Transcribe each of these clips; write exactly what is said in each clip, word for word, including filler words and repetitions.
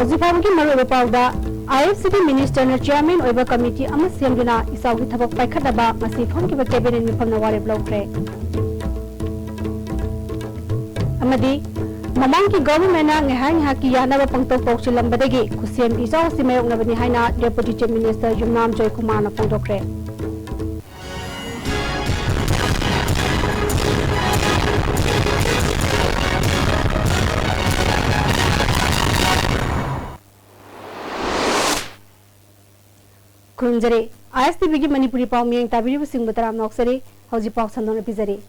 ꯍꯧꯖꯤꯛ ꯐꯥꯎꯕꯒꯤ ꯃꯔꯨꯑꯣꯏꯕ ꯄꯥꯎꯗ, IFCD ministerꯅ chairman ꯑꯣꯏꯕ committee ꯑꯃ ꯁꯦꯝꯗꯨꯅ ꯏꯆꯥꯎꯒꯤ ꯊꯕꯛ ꯄꯥꯏꯈꯠꯅꯕ ꯉꯁꯤ ꯐꯝꯈꯤꯕ cabinet ꯃꯤꯐꯝꯅ ꯋꯥꯔꯦꯞ ꯂꯧꯈ꯭ꯔꯦ꯫ ꯑꯃꯗꯤ ꯃꯃꯥꯡꯒꯤ governmentꯅ ꯉꯥꯏꯍꯥꯛ ꯉꯥꯏꯍꯥꯛꯀꯤ ꯌꯥꯅꯕ ꯄꯪꯇꯧ ꯇꯧꯁꯤꯜꯂꯝꯕꯗꯒꯤ ꯈꯨꯠꯁꯦꯝꯒꯤ ꯏꯆꯥꯎ ꯑꯁꯤ ꯃꯥꯌꯣꯛꯅꯕꯅꯤ ꯍꯥꯏꯅ Deputy Chief Minister ꯌꯨꯝꯅꯥꯝ ꯖꯣꯏꯀꯨꯃꯥꯔꯅ ꯐꯣꯡꯗꯣꯛꯈ꯭ꯔꯦ꯫ ꯈꯨꯔꯨꯝꯖꯔꯤ꯫ ISTVꯒꯤ ꯃꯅꯤꯄꯨꯔꯤ ꯄꯥꯎ ꯃꯤꯠꯌꯦꯡ ꯇꯥꯕꯤꯔꯤꯕꯁꯤꯡꯕꯨ ꯇꯔꯥꯝꯅ ꯑꯣꯛꯆꯔꯤ꯫ ꯍꯧꯖꯤꯛ ꯄꯥꯎ ꯁꯟꯗꯣꯛꯅ ꯄꯤꯖꯔꯤ꯫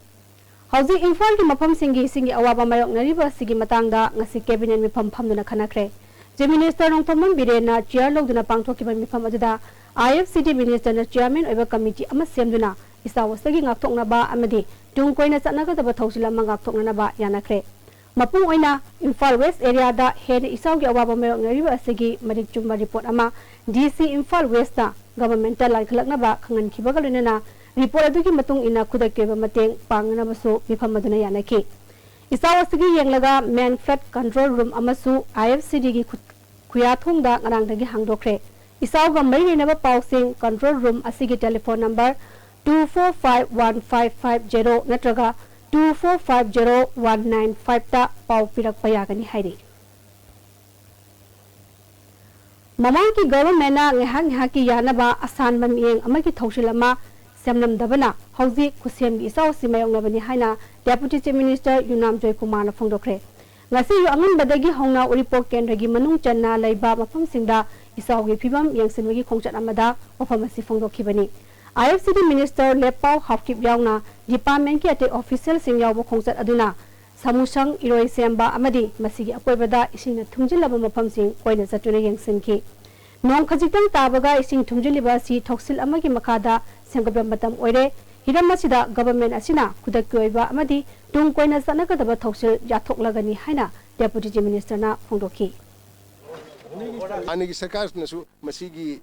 ꯍꯧꯖꯤꯛ ꯏꯝꯐꯥꯜꯒꯤ ꯃꯐꯝꯁꯤꯡꯒꯤ ꯏꯁꯤꯡꯒꯤ ꯑꯋꯥꯕ ꯃꯥꯌꯣꯛꯅꯔꯤꯕ ꯑꯁꯤꯒꯤ ꯃꯇꯥꯡꯗ ꯉꯁꯤ cabinet ꯃꯤꯐꯝ ꯐꯝꯗꯨꯅ ꯈꯟꯅꯈ꯭ꯔꯦ꯫ Chief Minister ꯅꯣꯡꯊꯣꯝꯕꯝ ꯕꯤꯔꯦꯟꯅ chair ꯂꯧꯗꯨꯅ ꯄꯥꯡꯊꯣꯛꯈꯤꯕ ꯃꯤꯐꯝ ꯑꯗꯨꯗ IFCD ministerꯅ chairman ꯑꯣꯏꯕ committee ꯑꯃ ꯁꯦꯝꯗꯨꯅ ꯏꯆꯥꯎ ꯑꯁꯤꯗꯒꯤ ꯉꯥꯛꯊꯣꯛꯅꯕ ꯑꯃꯗꯤ ꯇꯨꯡ ꯀꯣꯏꯅ ꯆꯠꯅꯒꯗꯕ ꯊꯧꯁꯤꯜ ꯑꯃ ꯉꯥꯛꯊꯣꯛꯅꯅꯕ ꯌꯥꯅꯈ꯭ꯔꯦ꯫ ꯃꯄꯨꯡ ꯑꯣꯏꯅ ꯏꯝꯐꯥꯜ West areaꯗ ꯍꯦꯟꯅ ꯏꯆꯥꯎꯒꯤ ꯑꯋꯥꯕ ꯃꯥꯌꯣꯛꯅꯔꯤꯕ ꯑꯁꯤꯒꯤ ꯃꯔꯤꯛ ꯆꯨꯝꯕ report ꯑꯃ DC ꯏꯝꯐꯥꯜ Westꯇ governmentꯇ ꯂꯥꯟꯈꯠꯂꯛꯅꯕ ꯈꯪꯍꯟꯈꯤꯕꯒ ꯂꯣꯏꯅꯅ report ꯑꯗꯨꯒꯤ ꯃꯇꯨꯡ ꯏꯟꯅ ꯈꯨꯗꯛꯀꯤ ꯑꯣꯏꯕ ꯃꯇꯦꯡ ꯄꯥꯡꯅꯅꯕꯁꯨ ꯃꯤꯐꯝ ꯑꯗꯨꯅ ꯌꯥꯅꯈꯤ꯫ ꯏꯆꯥꯎ ꯑꯁꯤꯒꯤ ꯌꯦꯡꯂꯒ main flood control room ꯑꯃꯁꯨ IFCDꯒꯤ ꯈꯨ-, ꯈꯨꯌꯥꯊꯣꯡꯗ ꯉꯔꯥꯡꯗꯒꯤ ꯍꯥꯡꯗꯣꯛꯈ꯭ꯔꯦ꯫ ꯏꯆꯥꯎꯒ ꯃꯔꯤ ꯂꯩꯅꯕ ꯄꯥꯎꯁꯤꯡ control room ꯑꯁꯤꯒꯤ telephone number two four five one five five zero ꯅꯠꯇ꯭ꯔꯒ two four five zero one nine fiveꯇ ꯄꯥꯎ ꯄꯤꯔꯛꯄ ꯌꯥꯒꯅꯤ ꯍꯥꯏꯔꯤ꯫ ꯃꯃꯥꯡꯒꯤ governmentꯅ ꯉꯥꯏꯍꯥꯛ ꯉꯥꯏꯍꯥꯛꯀꯤ ꯌꯥꯅꯕ ꯑꯁꯥꯟꯕ ꯃꯤꯠꯌꯦꯡ ꯑꯃꯒꯤ ꯊꯧꯁꯤꯜ ꯑꯃ ꯁꯦꯝꯂꯝꯗꯕꯅ ꯍꯧꯖꯤꯛ ꯈꯨꯠꯁꯦꯝꯒꯤ ꯏꯆꯥꯎ ꯑꯁꯤ ꯃꯥꯌꯣꯛꯅꯕꯅꯤ ꯍꯥꯏꯅ Deputy Chief Minister ꯌꯨꯝꯅꯥꯝ ꯖꯣꯏꯀꯨꯃꯥꯔꯅ ꯐꯣꯡꯗꯣꯛꯈ꯭ꯔꯦ꯫ ꯉꯁꯤ ꯑꯌꯨꯛ ꯑꯉꯟꯕꯗꯒꯤ ꯍꯧꯅ ꯎꯔꯤꯄꯣꯛ ꯀꯦꯟꯗ꯭ꯔꯒꯤ ꯃꯅꯨꯡ ꯆꯟꯅ ꯂꯩꯕ ꯃꯐꯝꯁꯤꯡꯗ ꯏꯆꯥꯎꯒꯤ ꯐꯤꯕꯝ ꯌꯦꯡꯁꯤꯟꯕꯒꯤ ꯈꯣꯡꯆꯠ ꯑꯃꯗ ꯋꯥꯐꯝ ꯑꯁꯤ ꯐꯣꯡꯗꯣꯛꯈꯤꯕꯅꯤ꯫ IFCD minister ꯂꯦꯞꯄꯥꯎ ꯍꯥꯎꯀꯤꯞ ꯌꯥꯎꯅ departmentꯀꯤ ꯑꯇꯩ officialꯁꯤꯡ ꯌꯥꯎꯕ ꯈꯣꯡꯆꯠ ꯑꯗꯨꯅ ꯁꯥꯃꯨꯁꯪ, ꯏꯔꯣꯏꯁꯦꯝꯕ ꯑꯃꯗꯤ ꯃꯁꯤꯒꯤ ꯑꯀꯣꯏꯕꯗ ꯏꯁꯤꯡꯅ ꯊꯨꯝꯖꯤꯜꯂꯕ ꯃꯐꯝꯁꯤꯡ ꯀꯣꯏꯅ ꯆꯠꯇꯨꯅ ꯌꯦꯡꯁꯤꯟꯈꯤ꯫ ꯅꯣꯡ ꯈꯖꯤꯛꯇꯪ ꯇꯥꯕꯒ ꯏꯁꯤꯡ ꯊꯨꯝꯖꯤꯜꯂꯤꯕ ꯑꯁꯤ ꯊꯧꯁꯤꯜ ꯑꯃꯒꯤ ꯃꯈꯥꯗ ꯁꯦꯝꯒꯠꯄ ꯃꯇꯝ ꯑꯣꯏꯔꯦ꯫ ꯍꯤꯔꯝ ꯑꯁꯤꯗ government ꯑꯁꯤꯅ ꯈꯨꯗꯛꯀꯤ ꯑꯣꯏꯕ ꯑꯃꯗꯤ ꯇꯨꯡ ꯀꯣꯏꯅ ꯆꯠꯅꯒꯗꯕ ꯊꯧꯁꯤꯜ ꯌꯥꯊꯣꯛꯂꯒꯅꯤ ꯍꯥꯏꯅ Deputy Chief Ministerꯅ ꯐꯣꯡꯗꯣꯛꯈꯤ꯫ ꯍꯥꯟꯅꯒꯤ ꯁꯔꯀꯥꯔꯅꯁꯨ ꯃꯁꯤꯒꯤ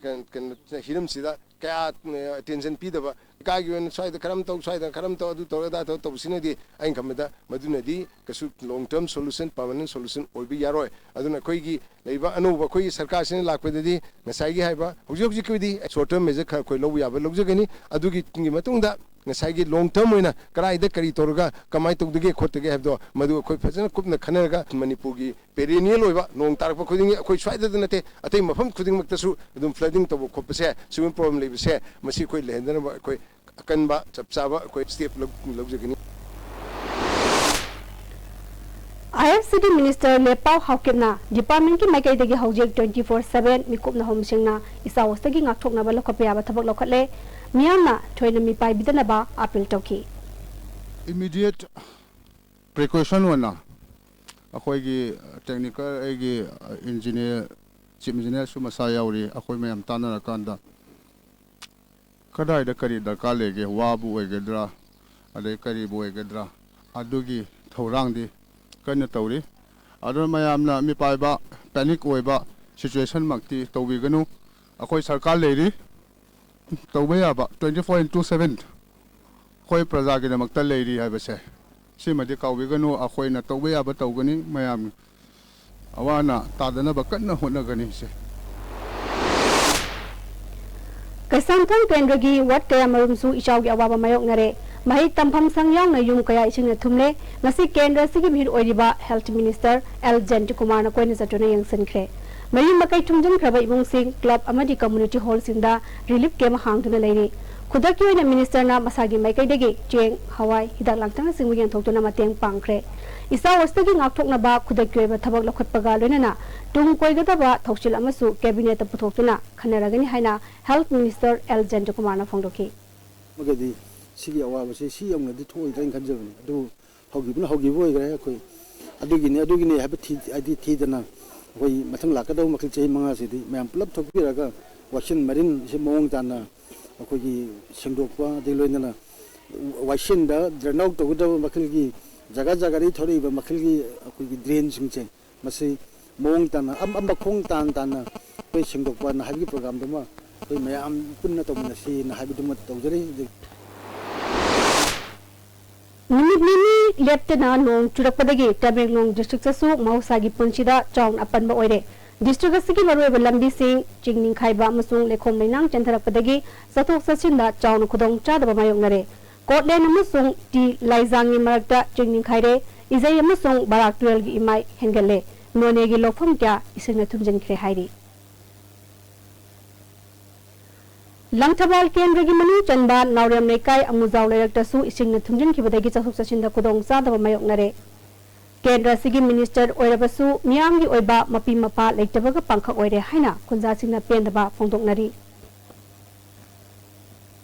ꯀꯩꯅꯣ, ꯀꯩꯅꯣ, ꯍꯤꯔꯝꯁꯤꯗ ꯀꯌꯥ, ꯑ, attention ꯄꯤꯗꯕ ꯀꯥꯒꯤ ꯑꯣꯏꯅ ꯁ꯭ꯋꯥꯏꯗ ꯈꯔꯝ ꯇꯧ, ꯁ꯭ꯋꯥꯏꯗ ꯈꯔꯝ ꯇꯧ, ꯑꯗꯨ ꯇꯧꯔ ꯑꯗꯥ ꯇꯧ ꯇꯧꯕꯁꯤꯅꯗꯤ ꯑꯩꯅ ꯈꯟꯕꯗ ꯃꯗꯨꯅꯗꯤ ꯀꯩꯁꯨ long term solution, permanent solution ꯑꯣꯏꯕ ꯌꯥꯔꯣꯏ꯫ ꯑꯗꯨꯅ ꯑꯩꯈꯣꯏꯒꯤ ꯂꯩꯕ ꯑꯅꯧꯕ ꯑꯩꯈꯣꯏꯒꯤ ꯁꯔꯀꯥꯔꯁꯤꯅ ꯂꯥꯛꯄꯗꯗꯤ ꯉꯁꯥꯏꯒꯤ ꯍꯥꯏꯕ ꯍꯧꯖꯤꯛ ꯍꯧꯖꯤꯛꯀꯤ ꯑꯣꯏꯗꯤ short term measure ꯈꯔ ꯑꯩꯈꯣꯏ ꯂꯧꯕ ꯌꯥꯕ ꯂꯧꯖꯒꯅꯤ꯫ ꯑꯗꯨꯒꯤ ꯃꯇꯨꯡꯗ ꯉꯁꯥꯏꯒꯤ long term ꯑꯣꯏꯅ ꯀꯗꯥꯏꯗ ꯀꯔꯤ ꯇꯧꯔꯒ ꯀꯃꯥꯏꯅ ꯇꯧꯗꯒꯦ ꯈꯣꯠꯇꯒꯦ ꯍꯥꯏꯕꯗꯣ ꯃꯗꯨ ꯑꯩꯈꯣꯏ ꯐꯖꯅ ꯀꯨꯞꯅ ꯈꯟꯅꯔꯒ ꯃꯅꯤꯄꯨꯔꯒꯤ perennial ꯑꯣꯏꯕ ꯅꯣꯡ ꯇꯥꯔꯛꯄ ꯈꯨꯗꯤꯡꯒꯤ ꯑꯩꯈꯣꯏ ꯁ꯭ꯋꯥꯏꯗꯗ ꯅꯠꯇꯦ, ꯑꯇꯩ ꯃꯐꯝ ꯈꯨꯗꯤꯡꯃꯛꯇꯁꯨ ꯑꯗꯨꯝ flooding ꯇꯧꯕ ꯈꯣꯠꯄꯁꯦ, ꯁꯤꯒꯨꯝꯕ problem ꯂꯩꯕꯁꯦ, ꯃꯁꯤ ꯑꯩꯈꯣꯏ ꯂꯩꯍꯟꯗꯅꯕ ꯑꯩꯈꯣꯏ ꯑꯀꯟꯕ ꯆꯞ ꯆꯥꯕ ꯑꯩꯈꯣꯏ step ꯂꯧ-, ꯂꯧꯖꯒꯅꯤ꯫ IFCD minister ꯂꯦꯄꯥꯎ ꯍꯥꯎꯀꯤꯞꯅ departmentꯀꯤ ꯃꯥꯏꯀꯩꯗꯒꯤ ꯍꯧꯖꯤꯛ twenty four seven ꯃꯤꯀꯨꯞꯅ ꯍꯣꯝꯁꯤꯡꯅ ꯏꯁꯥ ꯍꯣꯁꯇꯒꯤ ꯉꯥꯛꯊꯣꯛꯅꯕ ꯂꯧꯈꯠꯄ ꯌꯥꯕ ꯊꯕꯛ ꯂꯧꯈꯠꯂꯦ꯫ ꯃꯤꯌꯥꯝꯅ ꯊꯣꯏꯅ ꯃꯤꯄꯥꯏꯕꯤꯗꯅꯕ appeal ꯇꯧꯈꯤ꯫ Immediate precaution ꯑꯣꯏꯅ ꯑꯩꯈꯣꯏꯒꯤ technical ꯑꯩꯒꯤ engineer, chief engineerꯁꯨ ꯃꯁꯥ ꯌꯥꯎꯔꯤ꯫ ꯑꯩꯈꯣꯏ ꯃꯌꯥꯝ ꯇꯥꯟꯅꯔꯀꯥꯟꯗ ꯀꯗꯥꯏꯗ ꯀꯔꯤ ꯗꯔꯀꯥꯔ ꯂꯩꯒꯦ, ꯋꯥꯕꯨ ꯑꯣꯏꯒꯗ꯭ꯔꯥ, ꯑꯗꯩ ꯀꯔꯤꯕꯨ ꯑꯣꯏꯒꯗ꯭ꯔꯥ, ꯑꯗꯨꯒꯤ ꯊꯧꯔꯥꯡꯗꯤ ꯀꯟꯅ ꯇꯧꯔꯤ꯫ ꯑꯗꯨꯅ ꯃꯌꯥꯝꯅ ꯃꯤꯄꯥꯏꯕ, panic ꯑꯣꯏꯕ situationꯃꯛꯇꯤ ꯇꯧꯕꯤꯒꯅꯨ꯫ ꯑꯩꯈꯣꯏ ꯁꯔꯀꯥꯔ ꯂꯩꯔꯤ, ꯇꯧꯕ ꯌꯥꯕ twenty four into seven ꯑꯩꯈꯣꯏ ꯄ꯭ꯔꯖꯥꯒꯤꯗꯃꯛꯇ ꯂꯩꯔꯤ ꯍꯥꯏꯕꯁꯦ ꯁꯤꯃꯗꯤ ꯀꯥꯎꯕꯤꯒꯅꯨ꯫ ꯑꯩꯈꯣꯏꯅ ꯇꯧꯕ ꯌꯥꯕ ꯇꯧꯒꯅꯤ, ꯃꯌꯥꯝ ꯑꯋꯥ ꯑꯅꯥ ꯇꯥꯗꯅꯕ ꯀꯟꯅ ꯍꯣꯠꯅꯒꯅꯤ꯫ ꯁꯦ ꯀꯩꯁꯥꯝꯊꯣꯡ ꯀꯦꯟꯗ꯭ꯔꯒꯤ ward ꯀꯌꯥꯃꯔꯨꯝꯁꯨ ꯏꯆꯥꯎꯒꯤ ꯑꯋꯥꯕ ꯃꯥꯌꯣꯛꯅꯔꯦ꯫ ꯃꯍꯩ ꯇꯝꯐꯝ ꯁꯪ ꯌꯥꯎꯅ ꯌꯨꯝ ꯀꯌꯥ ꯏꯁꯤꯡꯅ ꯊꯨꯝꯂꯦ꯫ ꯉꯁꯤ ꯀꯦꯟꯗ꯭ꯔ ꯑꯁꯤꯒꯤ ꯃꯤꯍꯨꯠ ꯑꯣꯏꯔꯤꯕ health minister ꯑꯦꯜ ꯖꯌꯟꯇꯀꯨꯃꯥꯔꯅ ꯀꯣꯏꯅ ꯆꯠꯇꯨꯅ ꯌꯦꯡꯁꯤꯟꯈ꯭ꯔꯦ꯫ ꯃꯌꯨꯝ ꯃꯀꯩ ꯊꯨꯝꯖꯤꯟꯈ꯭ꯔꯕ ꯏꯃꯨꯡꯁꯤꯡ club ꯑꯃꯗꯤ community hallꯁꯤꯡꯗ relief camp ꯍꯥꯡꯗꯨꯅ ꯂꯩꯔꯤ꯫ ꯈꯨꯗꯛꯀꯤ ꯑꯣꯏꯅ ministerꯅ ꯃꯁꯥꯒꯤ ꯃꯥꯏꯀꯩꯗꯒꯤ ꯆꯦꯡ, ꯍꯋꯥꯏ, ꯍꯤꯗꯥꯛ ꯂꯥꯡꯊꯛꯅꯆꯤꯡꯕ ꯌꯦꯟꯊꯣꯛꯇꯨꯅ ꯃꯇꯦꯡ ꯄꯥꯡꯈ꯭ꯔꯦ꯫ ꯏꯆꯥ ꯍꯣꯁꯇꯒꯤ ꯉꯥꯛꯊꯣꯛꯅꯕ ꯈꯨꯗꯛꯀꯤ ꯑꯣꯏꯕ ꯊꯕꯛ ꯂꯧꯈꯠꯄꯒ ꯂꯣꯏꯅꯅ ꯇꯨꯡ ꯀꯣꯏꯒꯗꯕ ꯊꯧꯁꯤꯜ ꯑꯃꯁꯨ cabinetꯇ ꯄꯨꯊꯣꯛꯇꯨꯅ ꯈꯟꯅꯔꯒꯅꯤ ꯍꯥꯏꯅ health minister ꯑꯦꯜ ꯖꯌꯟꯇꯀꯨꯃꯥꯔꯅ ꯐꯣꯡꯗꯣꯛꯈꯤ꯫ ꯃꯒꯗꯤ ꯁꯤꯒꯤ ꯑꯋꯥꯕꯁꯦ ꯁꯤ ꯌꯧꯅꯗꯤ ꯊꯣꯛꯑꯣꯏꯗ꯭ꯔꯅ ꯈꯟꯖꯕꯅꯤ꯫ ꯑꯗꯨ ꯍꯧꯈꯤꯕꯅ ꯍꯧꯈꯤꯕ ꯑꯣꯏꯈ꯭ꯔꯦ꯫ ꯑꯩꯈꯣꯏ ꯑꯗꯨꯒꯤꯅꯤ ꯑꯗꯨꯒꯤꯅꯤ ꯍꯥꯏꯕ ꯊꯤ-, ꯍꯥꯏꯗꯤ ꯊꯤꯗꯅ ꯑꯩꯈꯣꯏ ꯃꯊꯪ ꯂꯥꯛꯀꯗꯧꯕ ꯃꯈꯜ ꯆꯍꯤ ꯃꯉꯥꯁꯤꯗꯤ ꯃꯌꯥꯝ ꯄꯨꯂꯞ ꯊꯣꯛꯄꯤꯔꯒ ꯋꯥꯏꯁꯤꯟ ꯃꯔꯤꯟꯁꯤ ꯃꯑꯣꯡ ꯇꯥꯅ ꯑꯩꯈꯣꯏꯒꯤ ꯁꯦꯡꯗꯣꯛꯄ, ꯑꯗꯩ ꯂꯣꯏꯅꯅ ꯋꯥꯏꯁꯤꯟꯗ drain out ꯇꯧꯒꯗꯕ ꯃꯈꯜꯒꯤ ꯖꯒꯥ ꯖꯒꯥꯗꯒꯤ ꯊꯣꯔꯛꯏꯕ ꯃꯈꯜꯒꯤ ꯑꯩꯈꯣꯏꯒꯤ drainꯁꯤꯡꯁꯦ ꯃꯁꯤ ꯃꯑꯣꯡ ꯇꯥꯅ ꯑꯃ ꯑꯃ ꯈꯣꯡ ꯇꯥꯟ ꯇꯥꯟꯅ ꯑꯩꯈꯣꯏ ꯁꯦꯡꯗꯣꯛꯄꯅ ꯍꯥꯏꯕꯒꯤ programꯗꯨꯃ ꯑꯩꯈꯣꯏ ꯃꯌꯥꯝ ꯄꯨꯟꯅ ꯇꯧꯃꯤꯟꯅꯁꯤꯅ ꯍꯥꯏꯕꯗꯨꯃ ꯇꯧꯖꯔꯤ꯫ ꯅꯨꯃꯤꯠ ꯅꯤꯅꯤ ꯂꯦꯞꯇꯅ ꯅꯣꯡ ꯆꯨꯔꯛꯄꯗꯒꯤ ꯇꯃꯦꯡꯂꯣꯡ ꯗꯤꯁꯇ꯭ꯔꯤꯛꯇꯁꯨ ꯃꯍꯧꯁꯥꯒꯤ ꯄꯨꯟꯁꯤꯗ ꯆꯥꯎꯅ ꯑꯄꯟꯕ ꯑꯣꯏꯔꯦ꯫ ꯗꯤꯁꯇ꯭ꯔꯤꯛ ꯑꯁꯤꯒꯤ ꯃꯔꯨꯑꯣꯏꯕ ꯂꯝꯕꯤꯁꯤꯡ ꯆꯤꯡ ꯅꯤꯡꯈꯥꯏꯕ ꯑꯃꯁꯨꯡ ꯂꯩꯈꯣꯝ ꯂꯩꯅꯥꯡ ꯆꯦꯟꯊꯔꯛꯄꯗꯒꯤ ꯆꯠꯊꯣꯛ ꯆꯠꯁꯤꯟꯗ ꯆꯥꯎꯅ ꯈꯨꯗꯣꯡꯆꯥꯗꯕ ꯃꯥꯌꯣꯛꯅꯔꯦ꯫ ꯀꯣꯠꯂꯦꯟ ꯑꯃꯁꯨꯡ ꯇꯤ ꯂꯥꯏꯖꯥꯡꯒꯤ ꯃꯔꯛꯇ ꯆꯤꯡ ꯅꯤꯡꯈꯥꯏꯔꯦ꯫ ꯏꯖꯩ ꯑꯃꯁꯨꯡ ꯕꯔꯥꯛ ꯇꯨꯔꯦꯜꯒꯤ ꯏꯃꯥꯏ ꯍꯦꯟꯒꯠꯂꯦ꯫ ꯅꯣꯅꯦꯒꯤ ꯂꯧꯐꯝ ꯀꯌꯥ ꯏꯁꯤꯡꯅ ꯊꯨꯝꯖꯤꯟꯈ꯭ꯔꯦ ꯍꯥꯏꯔꯤ꯫ ꯂꯪꯊꯕꯥꯜ ꯀꯦꯟꯗ꯭ꯔꯒꯤ ꯃꯅꯨꯡ ꯆꯟꯕ ꯅꯥꯎꯔꯦꯝ ꯂꯩꯀꯥꯏ ꯑꯃꯨꯖꯥꯎ ꯂꯩꯔꯛꯇꯁꯨ ꯏꯁꯤꯡꯅ ꯊꯨꯝꯖꯤꯟꯈꯤꯕꯗꯒꯤ ꯆꯠꯊꯣꯛ ꯆꯠꯁꯤꯟꯗ ꯈꯨꯗꯣꯡ ꯆꯥꯗꯕ ꯃꯥꯌꯣꯛꯅꯔꯦ꯫ ꯀꯦꯟꯗ꯭ꯔ ꯑꯁꯤꯒꯤ ꯃꯤꯅꯤꯁꯇꯔ ꯑꯣꯏꯔꯕꯁꯨ ꯃꯤꯌꯥꯝꯒꯤ ꯑꯣꯏꯕ ꯃꯄꯤ ꯃꯄꯥ ꯂꯩꯇꯕꯒ ꯄꯥꯡꯈꯛ ꯑꯣꯏꯔꯦ ꯍꯥꯏꯅ ꯈꯨꯟꯖꯥꯁꯤꯡꯅ ꯄꯦꯟꯗꯕ ꯐꯣꯡꯗꯣꯛꯅꯔꯤ꯫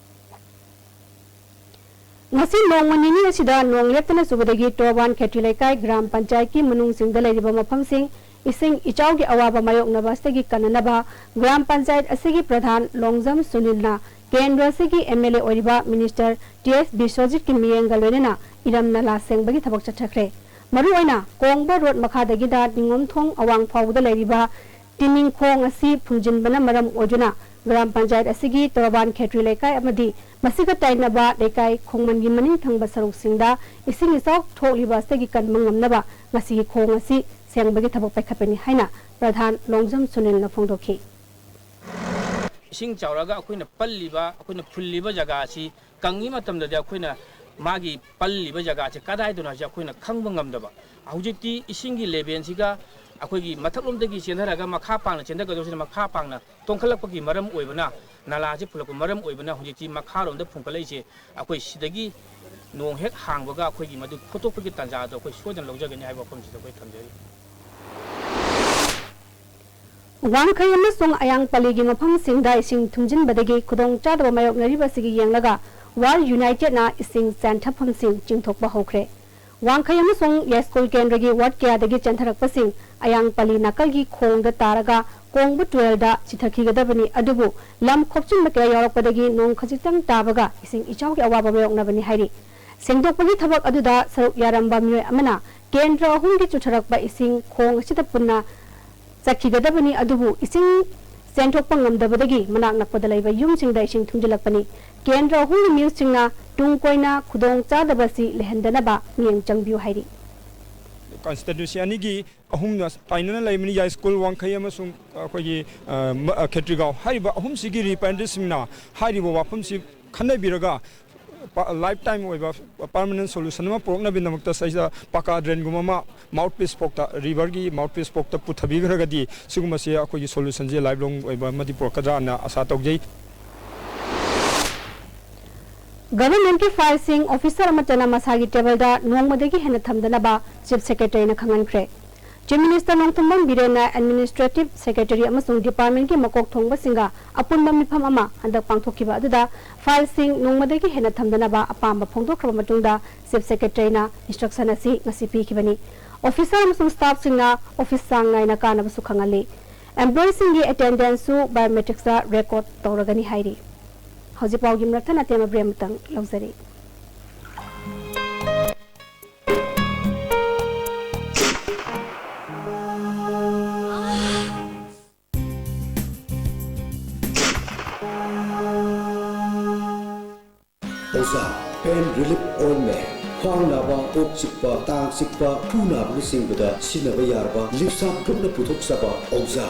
ꯉꯁꯤ ꯅꯣꯡꯃ ꯅꯤꯅꯤ ꯑꯁꯤꯗ ꯅꯣꯡ ꯂꯦꯞꯇꯅ ꯆꯨꯕꯗꯒꯤ ꯇꯣꯔꯕꯥꯟ ꯈꯦꯇ꯭ꯔꯤ ꯂꯩꯀꯥꯏ ꯒ꯭ꯔꯥꯝ ꯄꯟꯆꯥꯌꯠꯀꯤ ꯃꯅꯨꯡꯁꯤꯡꯗ ꯂꯩꯔꯤꯕ ꯃꯐꯝꯁꯤꯡ ꯏꯁꯤꯡ ꯏꯆꯥꯎꯒꯤ ꯑꯋꯥꯕ ꯃꯥꯌꯣꯛꯅꯕ ꯑꯁꯤꯗꯒꯤ ꯀꯟꯅꯅꯕ ꯒ꯭ꯔꯥꯝ ꯄꯟꯆꯥꯌꯠ ꯑꯁꯤꯒꯤ ꯄ꯭ꯔꯙꯥꯟ ꯂꯣꯡꯖꯝ ꯁꯨꯅꯤꯜꯅ ꯀꯦꯟꯗ꯭ꯔ ꯑꯁꯤꯒꯤ ꯑꯦꯝ ꯑꯦꯜ ꯑꯦ ꯑꯣꯏꯔꯤꯕ ꯃꯤꯅꯤꯁꯇꯔ ꯇꯤ ꯑꯦꯁ ꯕꯤꯁ꯭ꯋꯖꯤꯠꯀꯤ ꯃꯤꯠꯌꯦꯡꯒ ꯂꯣꯏꯅꯅ ꯏꯔꯝ ꯅꯂꯥ ꯁꯦꯡꯕꯒꯤ ꯊꯕꯛ ꯆꯠꯊꯈ꯭ꯔꯦ꯫ ꯃꯔꯨꯑꯣꯏꯅ ꯀꯣꯡꯕ ꯔꯣꯗ ꯃꯈꯥꯗꯒꯤꯅ ꯅꯤꯉꯣꯝꯊꯣꯡ ꯑꯋꯥꯡ ꯐꯥꯎꯕꯗ ꯂꯩꯔꯤꯕ ꯇꯤꯅꯤꯡꯈꯣꯡ ꯑꯁꯤ ꯐꯨꯝꯖꯤꯟꯕꯅ ꯃꯔꯝ ꯑꯣꯏꯗꯨꯅ ꯒ꯭ꯔꯥꯝ ꯄꯟꯆꯥꯌꯠ ꯑꯁꯤꯒꯤ ꯇꯣꯔꯕꯥꯟ ꯈꯦꯇ꯭ꯔꯤ ꯂꯩꯀꯥꯏ ꯑꯃꯗꯤ ꯃꯁꯤꯒ ꯇꯥꯏꯅꯕ ꯂꯩꯀꯥꯏ ꯈꯣꯡꯃꯟꯒꯤ ꯃꯅꯤꯡ ꯊꯪꯕ ꯁꯔꯨꯛꯁꯤꯡꯗ ꯏꯁꯤꯡ ꯏꯆꯥꯎ ꯊꯣꯛꯂꯤꯕ ꯑꯁꯤꯗꯒꯤ ꯀꯟꯕ ꯉꯝꯅꯕ ꯉꯁꯤꯒꯤ ꯈꯣꯡ ꯑꯁꯤ ꯁꯦꯡꯕꯒꯤ ꯊꯕꯛ ꯄꯥꯏꯈꯠꯄꯅꯤ ꯍꯥꯏꯅ ꯄ꯭ꯔꯙꯥꯟ ꯂꯣꯡꯖꯝ ꯁꯨꯅꯤꯜꯅ ꯐꯣꯡꯗꯣꯛꯈꯤ꯫ ꯏꯁꯤꯡ ꯆꯥꯎꯔꯛꯑꯒ ꯑꯩꯈꯣꯏꯅ ꯄꯜꯂꯤꯕ, ꯑꯩꯈꯣꯏꯅ ꯐꯨꯜꯂꯤꯕ ꯖꯒꯥ ꯑꯁꯤ ꯀꯪꯉꯤ ꯃꯇꯝꯗꯗꯤ ꯑꯩꯈꯣꯏꯅ ꯃꯥꯒꯤ ꯄꯜꯂꯤꯕ ꯖꯒꯥꯁꯦ ꯀꯗꯥꯏꯗꯅꯣ ꯍꯥꯏꯁꯦ ꯑꯩꯈꯣꯏꯅ ꯈꯪꯕ ꯉꯝꯗꯕ꯫ ꯍꯧꯖꯤꯛꯇꯤ ꯏꯁꯤꯡꯒꯤ ꯂꯦꯚꯦꯜꯁꯤꯒ ꯑꯩꯈꯣꯏꯒꯤ ꯃꯊꯛꯂꯣꯝꯗꯒꯤ ꯆꯦꯟꯊꯔꯒ ꯃꯈꯥ ꯄꯥꯡꯅ ꯆꯦꯟꯊꯒꯗꯧꯁꯤꯅ ꯃꯈꯥ ꯄꯥꯡꯅ ꯇꯣꯡꯈꯠꯂꯛꯄꯒꯤ ꯃꯔꯝ ꯑꯣꯏꯕꯅ, ꯅꯂꯥꯁꯦ ꯐꯨꯜꯂꯛꯄ ꯃꯔꯝ ꯑꯣꯏꯕꯅ ꯍꯧꯖꯤꯛꯇꯤ ꯃꯈꯥꯔꯣꯝꯗ ꯐꯨꯝꯒꯠꯂꯛꯏꯁꯦ꯫ ꯑꯩꯈꯣꯏ ꯁꯤꯗꯒꯤ ꯅꯣꯡ ꯍꯦꯛ ꯍꯥꯡꯕꯒ ꯑꯩꯈꯣꯏꯒꯤ ꯃꯗꯨ ꯈꯣꯠꯇꯣꯛꯄꯒꯤ ꯇꯥꯟꯖꯥ ꯑꯗꯣ ꯑꯩꯈꯣꯏ ꯁꯣꯏꯗꯅ ꯂꯧꯖꯒꯅꯤ ꯍꯥꯏꯕ ꯋꯥꯐꯝꯁꯤꯗ ꯑꯩꯈꯣꯏ ꯊꯝꯖꯔꯤ꯫ ꯋꯥꯡꯈꯩ ꯑꯃꯁꯨꯡ ꯑꯌꯥꯡꯄꯜꯂꯤꯒꯤ ꯃꯐꯝꯁꯤꯡꯗ ꯏꯁꯤꯡ ꯊꯨꯝꯖꯤꯟꯕꯗꯒꯤ ꯈꯨꯗꯣꯡꯆꯥꯗꯕ ꯃꯥꯌꯣꯛꯅꯔꯤꯕ ꯑꯁꯤꯒꯤ ꯌꯦꯡꯂꯒ ꯋꯥꯔꯜ ꯌꯨꯅꯥꯏꯇꯦꯗꯅ ꯏꯁꯤꯡ ꯆꯦꯟꯊꯐꯝꯁꯤꯡ ꯆꯤꯡꯊꯣꯛꯄ ꯍꯧꯈ꯭ꯔꯦ꯫ ꯋꯥꯡꯈꯩ ꯑꯃꯁꯨꯡ ꯌꯥꯏꯁ꯭ꯀꯨꯜ ꯀꯦꯟꯗ꯭ꯔꯒꯤ ꯋꯥꯔꯗ ꯀꯌꯥꯗꯒꯤ ꯆꯦꯟꯊꯔꯛꯄꯁꯤꯡ ꯑꯌꯥꯡꯄꯜꯂꯤ ꯅꯥꯀꯜꯒꯤ ꯈꯣꯡꯗ ꯇꯥꯔꯒ ꯀꯣꯡꯕ ꯇꯨꯔꯦꯜꯗ ꯆꯤꯊꯈꯤꯒꯗꯕꯅꯤ, ꯑꯗꯨꯕꯨ ꯂꯝ ꯈꯣꯞꯆꯤꯟꯕ ꯀꯌꯥ ꯌꯥꯎꯔꯛꯄꯗꯒꯤ ꯅꯣꯡ ꯈꯖꯤꯛꯇꯪ ꯇꯥꯕꯒ ꯏꯁꯤꯡ ꯏꯆꯥꯎꯒꯤ ꯑꯋꯥꯕ ꯃꯥꯌꯣꯛꯅꯕꯅꯤ ꯍꯥꯏꯔꯤ꯫ ꯁꯦꯡꯗꯣꯛꯄꯒꯤ ꯊꯕꯛ ꯑꯗꯨꯗ ꯁꯔꯨꯛ ꯌꯥꯔꯝꯕ ꯃꯤꯑꯣꯏ ꯑꯃꯅ ꯀꯦꯟꯗ꯭ꯔ ꯑꯍꯨꯝꯒꯤ ꯆꯨꯊꯔꯛꯄ ꯏꯁꯤꯡ ꯈꯣꯡ ꯑꯁꯤꯗ ꯄꯨꯟꯅ ꯆꯠꯈꯤꯒꯗꯕꯅꯤ, ꯑꯗꯨꯕꯨ ꯏꯁꯤꯡ ꯆꯦꯟꯊꯣꯛꯄ ꯉꯝꯗꯕꯗꯒꯤ ꯃꯅꯥꯛ ꯅꯛꯄꯗ ꯂꯩꯕ ꯌꯨꯝꯁꯤꯡꯗ ꯏꯁꯤꯡ ꯊꯨꯝꯖꯤꯜꯂꯛꯄꯅꯤ꯫ ꯀꯦꯟꯗ꯭ꯔ ꯑꯍꯨꯝꯒꯤ ꯃꯤꯑꯣꯏꯁꯤꯡꯅ ꯇꯨꯡ ꯀꯣꯏꯅ ꯈꯨꯗꯣꯡ ꯆꯥꯗꯕ ꯑꯁꯤ ꯂꯩꯍꯟꯗꯅꯕ ꯃꯤꯠꯌꯦꯡ ꯆꯪꯕꯤꯌꯨ ꯍꯥꯏꯔꯤ꯫ ꯀꯟꯁꯇꯤꯇ꯭ꯋꯦꯟꯁꯤ ꯑꯅꯤꯒꯤ ꯑꯍꯨꯝꯅ ꯇꯥꯏꯅꯅ ꯂꯩꯕꯅꯤ, ꯌꯥꯏꯁ꯭ꯀꯨꯜ, ꯋꯥꯡꯈꯩ ꯑꯃꯁꯨꯡ ꯑꯩꯈꯣꯏꯒꯤ, ꯑ, ꯃ-, ꯑ, ꯈꯦꯇ꯭ꯔꯤꯒꯥꯎ꯫ ꯍꯥꯏꯔꯤꯕ ꯑꯍꯨꯝꯁꯤꯒꯤ ꯔꯤꯄ꯭ꯔꯦꯖꯦꯟꯇꯦꯇꯤꯚꯁꯤꯡꯅ ꯍꯥꯏꯔꯤꯕ ꯋꯥꯐꯝꯁꯤ ꯈꯟꯅꯕꯤꯔꯒ ꯄ-, ꯂꯥꯏꯐ ꯇꯥꯏꯝ ꯑꯣꯏꯕ ꯄꯔꯃꯅꯦꯟ ꯁꯣꯂꯨꯁꯟ ꯑꯃ ꯄꯨꯔꯛꯅꯕꯒꯤꯗꯃꯛꯇ ꯁꯤꯗ ꯄꯀꯥ ꯗ꯭ꯔꯦꯟꯒꯨꯝꯕ ꯑꯃ ꯃꯥꯎꯠ ꯄꯤꯁ ꯐꯥꯎꯇ, ꯔꯤꯚꯔꯒꯤ ꯃꯥꯎꯠ ꯄꯤꯁ ꯐꯥꯎꯇ ꯄꯨꯊꯕꯤꯈ꯭ꯔꯒꯗꯤ ꯁꯤꯒꯨꯝꯕꯁꯦ ꯑꯩꯈꯣꯏꯒꯤ ꯁꯣꯂꯨꯁꯟꯁꯦ ꯂꯥꯏꯐ ꯂꯣꯡ ꯑꯣꯏꯕ ꯑꯃꯗꯤ ꯄꯨꯔꯛꯀꯗ꯭ꯔꯥꯅ ꯑꯥꯁꯥ ꯇꯧꯖꯩ꯫ ꯒꯚꯔꯟꯃꯦꯟꯠꯀꯤ ꯐꯥꯏꯜꯁꯤꯡ ꯑꯣꯐꯤꯁꯔ ꯑꯃꯠꯇꯅ ꯃꯁꯥꯒꯤ ꯇꯦꯕꯜꯗ ꯅꯣꯡꯃꯗꯒꯤ ꯍꯦꯟꯅ ꯊꯝꯗꯅꯕ ꯆꯤꯐ ꯁꯦꯀ꯭ꯔꯦꯇꯔꯤꯅ ꯈꯪꯍꯟꯈ꯭ꯔꯦ꯫ ꯆꯤꯐ ꯃꯤꯅꯤꯁꯇꯔ ꯅꯣꯡꯊꯣꯝꯕꯝ ꯕꯤꯔꯦꯟꯅ ꯑꯦꯗꯃꯤꯅꯤꯁꯇ꯭ꯔꯦꯇꯤꯚ ꯁꯦꯀ꯭ꯔꯦꯇꯔꯤ ꯑꯃꯁꯨꯡ ꯗꯤꯄꯥꯔꯠꯃꯦꯟꯠꯀꯤ ꯃꯀꯣꯛ ꯊꯣꯡꯕꯁꯤꯡꯒ ꯑꯄꯨꯟꯕ ꯃꯤꯐꯝ ꯑꯃ ꯍꯟꯗꯛ ꯄꯥꯡꯊꯣꯛꯈꯤꯕ ꯑꯗꯨꯗ ꯐꯥꯏꯜꯁꯤꯡ ꯅꯣꯡꯃꯗꯒꯤ ꯍꯦꯟꯅ ꯊꯝꯗꯅꯕ ꯑꯄꯥꯝꯕ ꯐꯣꯡꯗꯣꯛꯈ꯭ꯔꯕ ꯃꯇꯨꯡꯗ ꯆꯤꯐ ꯁꯦꯀ꯭ꯔꯦꯇꯔꯤꯅ ꯏꯟꯁꯇ꯭ꯔꯛꯁꯟ ꯑꯁꯤ ꯉꯁꯤ ꯄꯤꯈꯤꯕꯅꯤ꯫ ꯑꯣꯐꯤꯁꯔ ꯑꯃꯁꯨꯡ ꯁ꯭ꯇꯥꯐꯁꯤꯡꯅ ꯑꯣꯐꯤꯁ ꯆꯥꯡ ꯅꯥꯏꯅ ꯀꯥꯅꯕꯁꯨ ꯈꯪꯍꯜꯂꯤ꯫ ꯑꯦꯝꯄ꯭ꯂꯣꯌꯤꯁꯤꯡꯒꯤ ꯑꯦꯇꯦꯟꯗꯦꯟꯁꯁꯨ ꯕꯥꯏꯑꯣꯃꯦꯇ꯭ꯔꯤꯛꯁꯇ ꯔꯦꯀꯣꯔꯗ ꯇꯧꯔꯒꯅꯤ ꯍꯥꯏꯔꯤ꯫ ꯍꯧꯖꯤꯛ ꯄꯥꯎꯒꯤ ꯃꯔꯛ ꯊꯠꯅ ꯑꯇꯦꯟꯕ ꯕ꯭ꯔꯦꯛ ꯑꯃꯇꯪ ꯂꯧꯖꯔꯤ꯫ ꯑꯣꯖꯥ, ꯄꯦꯟ ꯔꯤꯂꯤꯐ ꯑꯣꯏꯟꯃꯦꯟ, ꯈ꯭ꯋꯥꯡ ꯅꯥꯕ, ꯀꯣꯛ ꯆꯤꯛꯄ, ꯇꯥꯡ ꯆꯤꯛꯄ, ꯈꯨ ꯅꯥꯕꯅꯆꯤꯡꯕꯗ ꯁꯤꯖꯤꯟꯅꯕ ꯌꯥꯔꯕ ꯂꯤꯞꯁꯥꯞ ꯒ꯭ꯔꯨꯞꯅ ꯄꯨꯊꯣꯛꯆꯕ ꯑꯣꯖꯥ꯫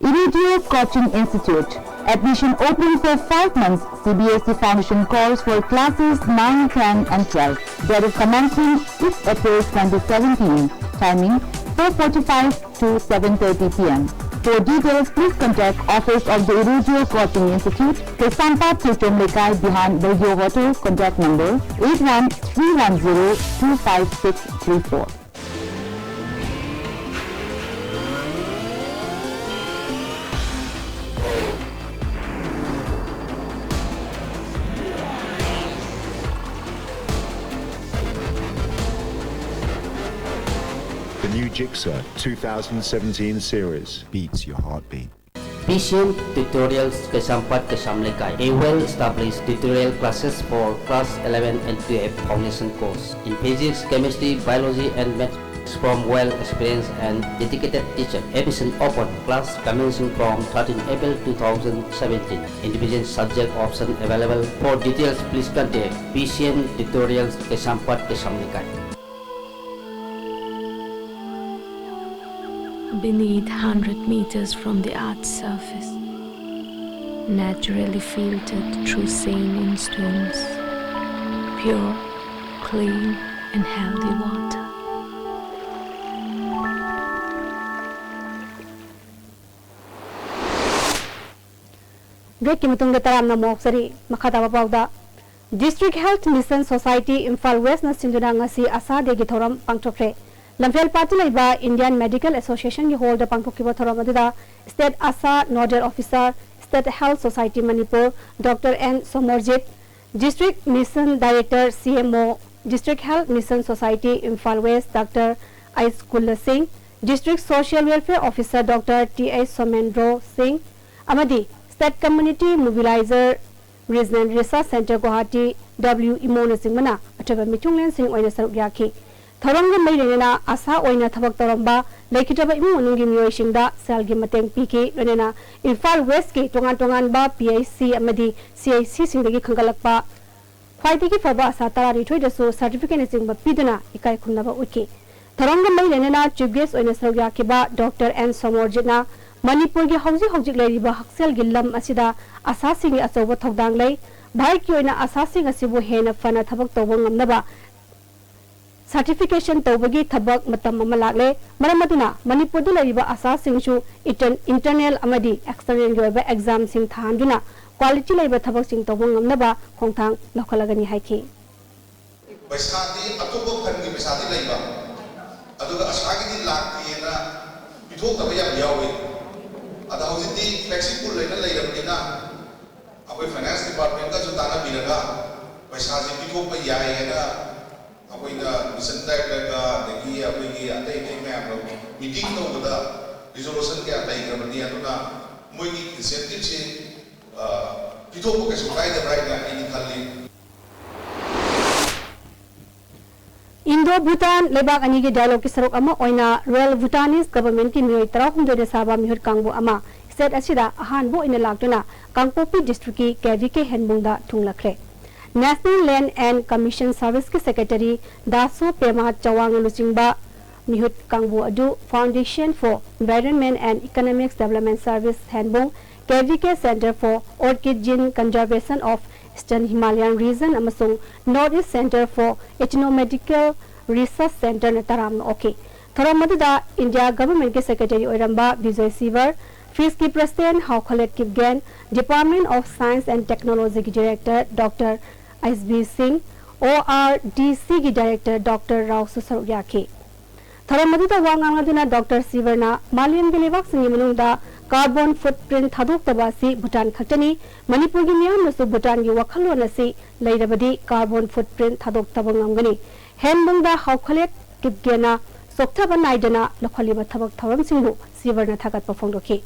Irugio Coaching Institute. Admission open for five months C B S E Foundation course for classes nine, ten and twelve. Date of commencement is April twenty seventeen. Timing four forty-five to seven thirty p m. For details, please contact Office of the Irugio Coaching Institute, Kaisampad, Chechom Lekai, behind Belgio Hotel. Contact number eight one three one zero two five six three four. The new Jigsaw two thousand seventeen series beats your heartbeat. P C M Tutorials Kaisampad Kaisam Lekai, a well-established tutorial classes for class eleven and twelve foundation course in physics, chemistry, biology and maths. from well-experienced and dedicated teacher. Admission open. Class commencing from thirteen April two thousand seventeen. Individual subject option available. For details, please contact P C N Tutorials, Kaisampat, Kaisamlekai. Beneath, hundred meters from the earth's surface, naturally filtered through saline stones, pure, clean, and healthy water. Break ꯀꯤ ꯃꯇꯨꯡꯗ ꯇꯔꯥꯝꯅ ꯑꯃꯨꯛ ꯍꯧꯖꯔꯤ꯫ ꯃꯈꯥ ꯇꯥꯕ ꯄꯥꯎꯗ, District Health Mission Society Imphal West ꯅ ꯁꯤꯟꯗꯨꯅ ꯉꯁꯤ ꯑꯁꯥ ꯗꯦꯒꯤ ꯊꯧꯔꯝ ꯄꯥꯡꯊꯣꯛꯈ꯭ꯔꯦ꯫ ꯂꯝꯐꯦꯜ ꯄꯥꯠꯇ ꯂꯩꯕ Indian Medical Association ꯒꯤ ꯍꯣꯜꯗ ꯄꯥꯡꯊꯣꯛꯈꯤꯕ ꯊꯧꯔꯝ ꯑꯗꯨꯗ State ꯑꯁꯥ Nodal Officer, State Health Society Manipur, Doctor N Somorjit, District Mission Director, C M O, District Health Mission Society Imphal West, Doctor H ꯀꯨꯜꯂ ꯁꯤꯡ, District Social Welfare Officer, Doctor T H Somendro ꯁꯤꯡ, ꯑꯃꯗꯤ State Community Mobilizer, Regional Research Centre Guwahati, W ꯏꯃꯣꯅꯆꯤꯡꯕꯅ ꯑꯆꯧꯕ ꯃꯤꯊꯨꯡꯂꯦꯟꯁꯤꯡ ꯑꯣꯏꯅ ꯁꯔꯨꯛ ꯌꯥꯈꯤ꯫ ꯊꯧꯔꯝꯒ ꯃꯔꯤ ꯂꯩꯅꯅ ꯑꯁꯥ ꯑꯣꯏꯅ ꯊꯕꯛ ꯇꯧꯔꯝꯕ ꯂꯩꯈꯤꯗ꯭ꯔꯕ ꯏꯃꯨꯡ ꯃꯅꯨꯡꯒꯤ ꯃꯤꯑꯣꯏꯁꯤꯡꯗ ꯁꯦꯜꯒꯤ ꯃꯇꯦꯡ ꯄꯤꯈꯤ꯫ ꯂꯣꯏꯅꯅ ꯏꯝꯐꯥꯜ ꯋꯦꯁꯀꯤ ꯇꯣꯉꯥꯟ ꯇꯣꯉꯥꯟꯕ P H C ꯑꯃꯗꯤ C H C ꯁꯤꯡꯗꯒꯤ ꯈꯟꯒꯠꯂꯛꯄ ꯈ꯭ꯋꯥꯏꯗꯒꯤ ꯐꯕ ꯑꯁꯥ ꯇꯔꯥꯅꯤꯊꯣꯏꯗꯁꯨ certificate ꯅꯆꯤꯡꯕ ꯄꯤꯗꯨꯅ ꯏꯀꯥꯏ ꯈꯨꯝꯅꯕ ꯎꯠꯈꯤ꯫ ꯊꯧꯔꯝꯒ ꯃꯔꯤ ꯂꯩꯅꯅ chief guest ꯑꯣꯏꯅ ꯁꯔꯨꯛ ꯌꯥꯈꯤꯕ Doctor N ꯁꯣꯃꯣꯔꯖꯤꯠꯅ ꯃꯅꯤꯄꯨꯔꯒꯤ ꯍꯧꯖꯤꯛ ꯍꯧꯖꯤꯛ ꯂꯩꯔꯤꯕ ꯍꯛꯁꯦꯜꯒꯤ ꯂꯝ ꯑꯁꯤꯗ ꯑꯁꯥꯁꯤꯡꯒꯤ ꯑꯆꯧꯕ ꯊꯧꯗꯥꯡ ꯂꯩ꯫ ꯚꯥꯔꯠꯀꯤ ꯑꯣꯏꯅ ꯑꯁꯥꯁꯤꯡ ꯑꯁꯤꯕꯨ ꯍꯦꯟꯅ ꯐꯅ ꯊꯕꯛ ꯇꯧꯕ ꯉꯝꯅꯕ certification ꯇꯧꯕꯒꯤ ꯊꯕꯛ ꯃꯇꯝ ꯑꯃ ꯂꯥꯛꯂꯦ꯫ ꯃꯔꯝ ꯑꯗꯨꯅ ꯃꯅꯤꯄꯨꯔꯗ ꯂꯩꯔꯤꯕ ꯑꯁꯥꯁꯤꯡꯁꯨ intern-, internal ꯑꯃꯗꯤ external ꯒꯤ ꯑꯣꯏꯕ exam ꯁꯤꯡ ꯊꯥꯍꯟꯗꯨꯅ quality ꯂꯩꯕ ꯊꯕꯛꯁꯤꯡ ꯇꯧꯕ ꯉꯝꯅꯕ ꯈꯣꯡꯊꯥꯡ ꯂꯧꯈꯠꯂꯒꯅꯤ ꯍꯥꯏꯈꯤ꯫ ꯄꯩꯁꯥꯗꯤ ꯑꯇꯣꯞꯄ fund ꯀꯤ ꯄꯩꯁꯥꯗꯤ ꯂꯩꯕ, ꯑꯗꯨꯒ ꯑꯁꯥꯒꯤꯗꯤ ꯂꯥꯛꯇꯦꯅ ꯄꯤꯊꯣꯛꯇꯕ ꯌꯥꯝ ꯌꯥꯎꯋꯦ꯫ ꯑꯗ ꯍꯧꯖꯤꯛꯇꯤ flexi pool ꯂꯩꯅ ꯂꯩꯔꯕꯅꯤꯅ ꯑꯩꯈꯣꯏ finance department ꯀꯁꯨ ꯇꯥꯟꯅꯕꯤꯔꯒ ꯄꯩꯁꯥꯁꯦ ꯄꯤꯊꯣꯛꯄ ꯌꯥꯏ ꯍꯥꯏꯅ ꯑꯩꯈꯣꯏꯅ mission director ꯒ ꯑꯗꯒꯤ ꯑꯩꯈꯣꯏꯒꯤ ꯑꯇꯩ ꯑꯇꯩ ꯃꯌꯥꯝꯒ meeting ꯇꯧꯕꯗ resolution ꯀꯌꯥ ꯂꯩꯈ꯭ꯔꯕꯅꯤ꯫ ꯑꯗꯨꯅ ꯃꯣꯏꯒꯤ incentive ꯁꯤ, ꯑ, ꯄꯤꯊꯣꯛꯄ ꯀꯩꯁꯨ ꯀꯥꯏꯗꯕ꯭ꯔꯥ ꯍꯥꯏꯅ ꯑꯩꯗꯤ ꯈꯜꯂꯤ꯫ ꯏꯟꯗꯣ ꯚꯨꯇꯥꯟ ꯂꯩꯕꯥꯛ ꯑꯅꯤꯒꯤ ꯗꯥꯏꯂꯣꯒꯀꯤ ꯁꯔꯨꯛ ꯑꯃ ꯑꯣꯏꯅ Royal Bhutanese Governmentꯀꯤ ꯃꯤꯑꯣꯏ ꯇꯔꯥꯍꯨꯝꯗꯣꯏꯅ ꯁꯥꯕ ꯃꯤꯍꯨꯠ ꯀꯥꯡꯕꯨ ꯑꯃ state ꯑꯁꯤꯗ ꯑꯍꯥꯟꯕ ꯑꯣꯏꯅ ꯂꯥꯛꯇꯨꯅ ꯀꯥꯡꯄꯣꯛꯄꯤ districtꯀꯤ ꯀꯦ ꯚꯤ ꯀꯦ ꯍꯦꯟꯕꯨꯡꯗ ꯊꯨꯡꯂꯈ꯭ꯔꯦ꯫ National Land and Commission Serviceꯀꯤ secretary ꯗꯥꯁꯣ ꯄꯦꯃꯥ ꯆꯋꯥꯡꯅ ꯂꯨꯆꯤꯡꯕ ꯃꯤꯍꯨꯠ ꯀꯥꯡꯕꯨ ꯑꯗꯨ Foundation for Environment and Economics Development Service ꯍꯦꯟꯕꯨꯡ, K V K Center for Orchid Gene Conservation of Eastern Himalayan Region ꯑꯃꯁꯨꯡ North East Center for Ethnomedical Research Centreꯅ ꯇꯔꯥꯝꯅ ꯑꯣꯛꯈꯤ꯫ ꯊꯧꯔꯝ ꯑꯗꯨꯗ India Governmentꯀꯤ secretary ꯑꯣꯏꯔꯝꯕ Bijoy ꯁꯤꯚꯔ, ꯐꯤꯁꯀꯤ president ꯍꯥꯎꯈꯂꯦꯠ Kipgen, Department of Science and Technologyꯒꯤ director Doctor H B ꯁꯤꯡ, ꯑꯣ R D ꯁꯤꯒꯤ director Doctor ꯔꯥꯎꯁꯨ ꯁꯔꯨꯛ ꯌꯥꯈꯤ꯫ ꯊꯧꯔꯝ ꯑꯗꯨꯗ ꯋꯥ ꯉꯥꯡꯂꯗꯨꯅ Doctor ꯁꯤꯚꯔꯅ ꯃꯥꯂꯦꯝꯒꯤ ꯂꯩꯕꯥꯛꯁꯤꯡꯒꯤ ꯃꯅꯨꯡꯗ carbon footprint ꯊꯥꯗꯣꯛꯇꯕ ꯑꯁꯤ ꯚꯨꯇꯥꯟ ꯈꯛꯇꯅꯤ꯫ ꯃꯅꯤꯄꯨꯔꯒꯤ ꯃꯤꯌꯥꯝꯅꯁꯨ ꯚꯨꯇꯥꯟꯒꯤ ꯋꯥꯈꯜꯂꯣꯟ ꯑꯁꯤ ꯂꯩꯔꯕꯗꯤ carbon footprint ꯊꯥꯗꯣꯛꯇꯕ ꯉꯝꯒꯅꯤ꯫ ꯍꯦꯟꯕꯨꯡꯗ ꯍꯥꯎꯈꯂꯦꯠ ꯀꯤꯞꯒꯦꯟꯅ ꯆꯣꯛꯊꯕ ꯅꯥꯏꯗꯅ ꯂꯧꯈꯠꯂꯤꯕ ꯊꯕꯛ ꯊꯧꯔꯝꯁꯤꯡꯕꯨ ꯁꯤꯚꯔꯅ ꯊꯥꯒꯠꯄ ꯐꯣꯡꯗꯣꯛꯈꯤ꯫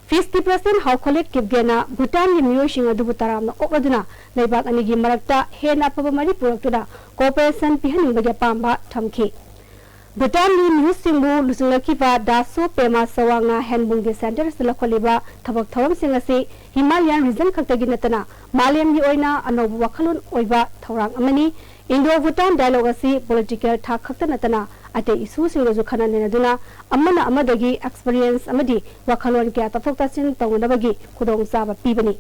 ꯐꯤꯁꯀꯤ president ꯍꯥꯎꯈꯂꯦꯠ ꯀꯤꯞꯒꯦꯟꯅ ꯚꯨꯇꯥꯟꯒꯤ ꯃꯤꯑꯣꯏꯁꯤꯡ ꯑꯗꯨꯕꯨ ꯇꯔꯥꯝꯅ ꯑꯣꯛꯂꯗꯨꯅ ꯂꯩꯕꯥꯛ ꯑꯅꯤꯒꯤ ꯃꯔꯛꯇ ꯍꯦꯟꯅ ꯑꯐꯕ ꯃꯔꯤ ꯄꯨꯔꯛꯇꯨꯅ cooperation ꯄꯤꯍꯟꯅꯤꯡꯕꯒꯤ ꯑꯄꯥꯝꯕ ꯊꯝꯈꯤ꯫ ꯚꯨꯇꯥꯟꯒꯤ ꯃꯤꯍꯨꯠꯁꯤꯡꯕꯨ ꯂꯨꯆꯤꯡꯂꯛꯈꯤꯕ ꯗꯥꯁꯣ ꯄꯦꯃꯥ ꯆꯋꯥꯡꯅ ꯍꯦꯟꯕꯨꯡꯒꯤ center ꯑꯁꯤꯗ ꯂꯧꯈꯠꯂꯤꯕ ꯊꯕꯛ ꯊꯧꯔꯝꯁꯤꯡ ꯑꯁꯤ Himalayan region ꯈꯛꯇꯒꯤ ꯅꯠꯇꯅ ꯃꯥꯂꯦꯝꯒꯤ ꯑꯣꯏꯅ ꯑꯅꯧꯕ ꯋꯥꯈꯜꯂꯣꯟ ꯑꯣꯏꯕ ꯊꯧꯔꯥꯡ ꯑꯃꯅꯤ꯫ Indo-Bhutan dialogue ꯑꯁꯤ political ꯊꯥꯛ ꯈꯛꯇ ꯅꯠꯇꯅ ꯑꯇꯩ issueꯁꯤꯡꯗꯁꯨ ꯈꯟꯅ ꯅꯩꯅꯗꯨꯅ ꯑꯃꯅ ꯑꯃꯗꯒꯤ experience ꯑꯃꯗꯤ ꯋꯥꯈꯜꯂꯣꯟ ꯀꯌꯥ ꯇꯥꯊꯣꯛ ꯇꯥꯁꯤꯟ ꯇꯧꯅꯅꯕꯒꯤ ꯈꯨꯗꯣꯡꯆꯥꯕ ꯄꯤꯕꯅꯤ꯫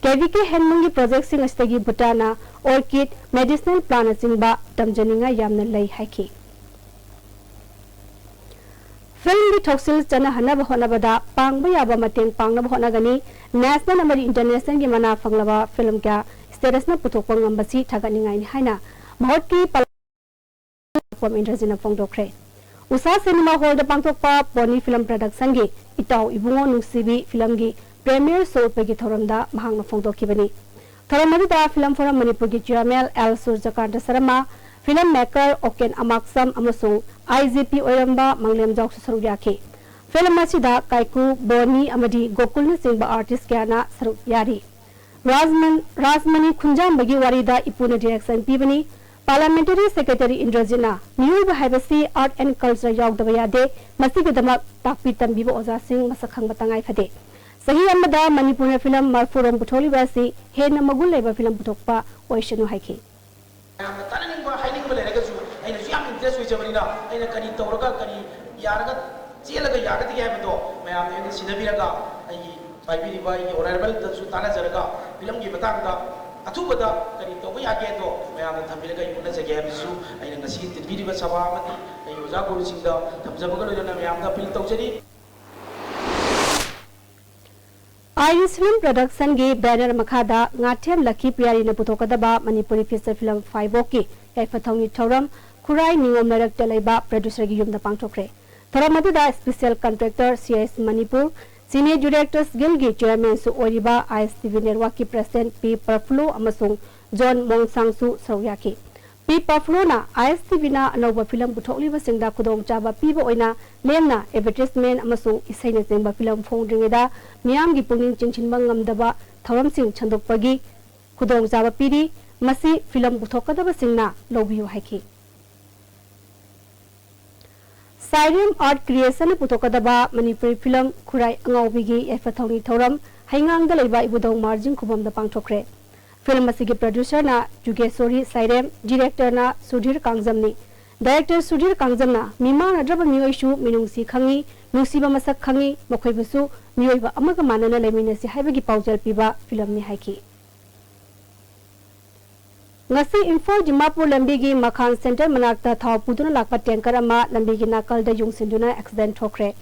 ꯀꯦ ꯚꯤ ꯀꯦ ꯍꯦꯟꯕꯨꯡꯒꯤ projectꯁꯤꯡ ꯑꯁꯤꯗꯒꯤ ꯚꯨꯇꯥꯟꯅ orchid, medicinal plantꯅꯆꯤꯡꯕ ꯇꯝꯖꯅꯤꯡꯉꯥꯏ ꯌꯥꯝꯅ ꯂꯩ ꯍꯥꯏꯈꯤ꯫ Filmꯒꯤ ꯊꯧꯁꯤꯜ ꯆꯠꯅꯍꯟꯅꯕ ꯍꯣꯠꯅꯕꯗ ꯄꯥꯡꯕ ꯌꯥꯕ ꯃꯇꯦꯡ ꯄꯥꯡꯅꯕ ꯍꯣꯠꯅꯒꯅꯤ꯫ National ꯑꯃꯗꯤ internationalꯒꯤ ꯃꯅꯥ ꯐꯪꯂꯕ film ꯀꯌꯥ state ꯑꯁꯤꯅ ꯄꯨꯊꯣꯛꯄ ꯉꯝꯕꯁꯤ ꯊꯥꯒꯠꯅꯤꯡꯉꯥꯏꯅꯤ ꯍꯥꯏꯅ ꯃꯍꯨꯠꯀꯤ ꯄꯂꯥ ꯏꯟꯗ꯭ꯔꯖꯤꯠꯅ ꯐꯣꯡꯗꯣꯛꯈ꯭ꯔꯦ꯫ ꯎꯁꯥ cinema hallꯗ ꯄꯥꯡꯊꯣꯛꯄ Pony Film Productionꯒꯤ ꯏꯇꯥꯎ ꯏꯕꯨꯡꯉꯣ ꯅꯨꯡꯁꯤꯕꯤ filmꯒꯤ premiere show ꯎꯠꯄꯒꯤ ꯊꯧꯔꯝꯗ ꯃꯍꯥꯛꯅ ꯐꯣꯡꯗꯣꯛꯈꯤꯕꯅꯤ꯫ ꯊꯧꯔꯝ ꯑꯗꯨꯗ Film Forum ꯃꯅꯤꯄꯨꯔꯒꯤ chairman L Surjakanta Sharma, film maker Oken ꯑꯃꯥꯛꯁꯝ ꯑꯃꯁꯨꯡ ꯑꯥꯏ ꯖꯤ ꯄꯤ ꯑꯣꯏꯔꯝꯕ ꯃꯪꯂꯦꯝꯖꯥꯎꯁꯨ ꯁꯔꯨꯛ ꯌꯥꯈꯤ꯫ Film ꯑꯁꯤꯗ ꯀꯥꯏꯀꯨ, ꯕꯣꯅꯤ ꯑꯃꯗꯤ ꯒꯣꯀꯨꯜꯅꯆꯤꯡꯕ artist ꯀꯌꯥꯅ ꯁꯔꯨꯛ ꯌꯥꯔꯤ꯫ ꯔꯥꯖꯃꯟ-, ꯔꯥꯖꯃꯅꯤ ꯈꯨꯟꯖꯥꯝꯕꯒꯤ ꯋꯥꯔꯤꯗ ꯏꯄꯨꯅ direction ꯄꯤꯕꯅꯤ꯫ Parliamentary Secretary ꯏꯟꯗ꯭ꯔꯖꯤꯠꯅ ꯃꯤꯑꯣꯏꯕ ꯍꯥꯏꯕꯁꯤ art and culture ꯌꯥꯎꯗꯕ ꯌꯥꯗꯦ, ꯃꯁꯤꯒꯤꯗꯃꯛ ꯇꯥꯛꯄꯤ ꯇꯝꯕꯤꯕ ꯑꯣꯖꯥꯁꯤꯡ ꯃꯁꯛ ꯈꯪꯕ ꯇꯉꯥꯏ ꯐꯗꯦ꯫ ꯆꯍꯤ ꯑꯃꯗ ꯃꯅꯤꯄꯨꯔꯅ ꯐꯤꯂꯝ ꯃꯔꯐꯨꯔꯣꯝ ꯄꯨꯊꯣꯛꯂꯤꯕ ꯑꯁꯤ ꯍꯦꯟꯅ ꯃꯒꯨꯟ ꯂꯩꯕ ꯐꯤꯂꯝ ꯄꯨꯊꯣꯛꯄ ꯑꯣꯏꯁꯅꯨ ꯍꯥꯏꯈꯤ꯫ ꯃꯌꯥꯝꯅ ꯇꯥꯅꯅꯤꯡꯕ, ꯍꯥꯏꯅꯤꯡꯕ ꯂꯩꯔꯒꯁꯨ ꯑꯩꯅꯁꯨ ꯌꯥꯝ interest ꯑꯣꯏꯖꯕꯅꯤꯅ ꯑꯩꯅ ꯀꯔꯤ ꯇꯧꯔꯒ ꯀꯔꯤ ꯌꯥꯔꯒ ꯆꯦꯜꯂꯒ ꯌꯥꯒꯗꯒꯦ ꯍꯥꯏꯕꯗꯣ ꯃꯌꯥꯝꯅ ꯑꯩꯉꯣꯟꯗ ꯁꯤꯟꯅꯕꯤꯔꯒ ꯑꯩꯒꯤ ꯄꯥꯏꯕꯤꯔꯤꯕ ꯑꯩꯒꯤ honourable ꯗꯁꯨ ꯇꯥꯟꯅꯖꯔꯒ ꯐꯤꯂꯝꯒꯤ ꯃꯇꯥꯡꯗ ꯑꯊꯨꯕꯗ ꯀꯔꯤ ꯇꯧꯕ ꯌꯥꯒꯦꯗꯣ ꯃꯌꯥꯝꯅ ꯊꯝꯕꯤꯔꯒ ꯑꯩ ꯍꯣꯠꯅꯖꯒꯦ ꯍꯥꯏꯕꯁꯤꯁꯨ ꯑꯩꯅ ꯉꯁꯤ ꯇꯤꯟꯕꯤꯔꯤꯕ ꯁꯚꯥ ꯑꯃꯗꯤ ꯑꯩꯒꯤ ꯑꯣꯖꯥ ꯒꯨꯔꯨꯁꯤꯡꯗ ꯊꯝꯖꯕꯒ ꯂꯣꯏꯅꯅ ꯃꯌꯥꯝꯗ appeal ꯇꯧꯖꯔꯤ꯫ ꯑꯥꯏꯔꯤꯁ ꯐꯤꯂꯝ ꯄ꯭ꯔꯗꯛꯁꯟꯒꯤ banner ꯃꯈꯥꯗ ꯉꯥꯊꯦꯝ ꯂꯛꯈꯤ ꯄꯤꯌꯥꯔꯤꯅ ꯄꯨꯊꯣꯛꯀꯗꯕ ꯃꯅꯤꯄꯨꯔꯤ feature film ꯐꯥꯏꯕꯣꯛꯀꯤ ꯌꯥꯏꯐ ꯊꯧꯅꯤ ꯊꯧꯔꯝ ꯈꯨꯔꯥꯏ ꯅꯤꯉꯣꯝ ꯂꯩꯔꯛꯇ ꯂꯩꯕ producer ꯒꯤ ꯌꯨꯝꯗ ꯄꯥꯡꯊꯣꯛꯈ꯭ꯔꯦ꯫ ꯊꯧꯔꯝ ꯑꯗꯨꯗ special contractor C I S Manipur, Cine Directors Guild ꯒꯤ chairman ꯁꯨ ꯑꯣꯏꯔꯤꯕ ꯑꯥꯏ ꯑꯦꯁ ꯇꯤ ꯚꯤ network ꯀꯤ president ꯄꯤ ꯄ꯭ꯔꯐꯨꯂꯣ ꯑꯃꯁꯨꯡ ꯖꯣꯟ ꯃꯣꯡꯁꯥꯡꯁꯨ ꯁꯔꯨꯛ ꯌꯥꯈꯤ꯫ ꯄꯤ ꯄ꯭ꯔꯐꯨꯂꯣꯅ ꯑꯥꯏ ꯑꯦꯁ ꯇꯤ ꯚꯤ ꯅ ꯑꯅꯧꯕ ꯐꯤꯂꯝ ꯄꯨꯊꯣꯛꯂꯤꯕꯁꯤꯡꯗ ꯈꯨꯗꯣꯡꯆꯥꯕ ꯄꯤꯕ ꯑꯣꯏꯅ ꯂꯦꯝꯅ advertisement ꯑꯃꯁꯨꯡ ꯏꯁꯩꯅꯆꯤꯡꯕ ꯐꯤꯂꯝ ꯐꯣꯡꯗ꯭ꯔꯤꯉꯩꯗ ꯃꯤꯌꯥꯝꯒꯤ ꯄꯨꯛꯅꯤꯡ ꯆꯤꯡꯁꯤꯟꯕ ꯉꯝꯗꯕ ꯊꯧꯔꯝꯁꯤꯡ ꯁꯟꯗꯣꯛꯄꯒꯤ ꯈꯨꯗꯣꯡꯆꯥꯕ ꯄꯤꯔꯤ꯫ ꯃꯁꯤ ꯐꯤꯂꯝ ꯄꯨꯊꯣꯛꯀꯗꯕꯁꯤꯡꯅ ꯂꯧꯕꯤꯌꯨ ꯍꯥꯏꯈꯤ꯫ ꯁꯥꯏꯔꯦꯝ Art Creation ꯅ ꯄꯨꯊꯣꯛꯀꯗꯕ ꯃꯅꯤꯄꯨꯔꯤ ꯐꯤꯂꯝ ꯈꯨꯔꯥꯏ ꯑꯉꯥꯎꯕꯤꯒꯤ ꯌꯥꯏꯐ ꯊꯧꯅꯤ ꯊꯧꯔꯝ ꯍꯩꯉꯥꯡꯗ ꯂꯩꯕ ꯏꯕꯨꯙꯧ ꯃꯥꯔꯖꯤꯡ ꯈꯨꯕꯝꯗ ꯄꯥꯡꯊꯣꯛꯈ꯭ꯔꯦ꯫ ꯐꯤꯂꯝ ꯑꯁꯤꯒꯤ producer ꯅ ꯖꯨꯒꯦꯁꯣꯔꯤ ꯁꯥꯏꯔꯦꯝ, director ꯅ ꯁꯨꯙꯤꯔ ꯀꯥꯡꯖꯝꯅꯤ꯫ Director ꯁꯨꯙꯤꯔ ꯀꯥꯡꯖꯝꯅ ꯃꯤꯃꯥꯟꯅꯗ꯭ꯔꯕ ꯃꯤꯑꯣꯏꯁꯨ ꯃꯤꯅꯨꯡꯁꯤ ꯈꯪꯏ, ꯅꯨꯡꯁꯤꯕ ꯃꯁꯛ ꯈꯪꯏ, ꯃꯈꯣꯏꯕꯨꯁꯨ ꯃꯤꯑꯣꯏꯕ ꯑꯃꯒ ꯃꯥꯟꯅꯅ ꯂꯩꯃꯤꯟꯅꯁꯤ ꯍꯥꯏꯕꯒꯤ ꯄꯥꯎꯖꯦꯜ ꯄꯤꯕ ꯐꯤꯂꯝꯅꯤ ꯍꯥꯏꯈꯤ꯫ ꯉꯁꯤ ꯏꯝꯐꯥꯜ ꯗꯤꯃꯥꯄꯨꯔ ꯂꯝꯕꯤꯒꯤ ꯃꯈꯥꯟ center ꯃꯅꯥꯛꯇ ꯊꯥꯎ ꯄꯨꯗꯨꯅ ꯂꯥꯛꯄ tanker ꯑꯃ ꯂꯝꯕꯤꯒꯤ ꯅꯥꯀꯜꯗ ꯌꯨꯡꯁꯤꯟꯗꯨꯅ accident ꯊꯣꯛꯈ꯭ꯔꯦ꯫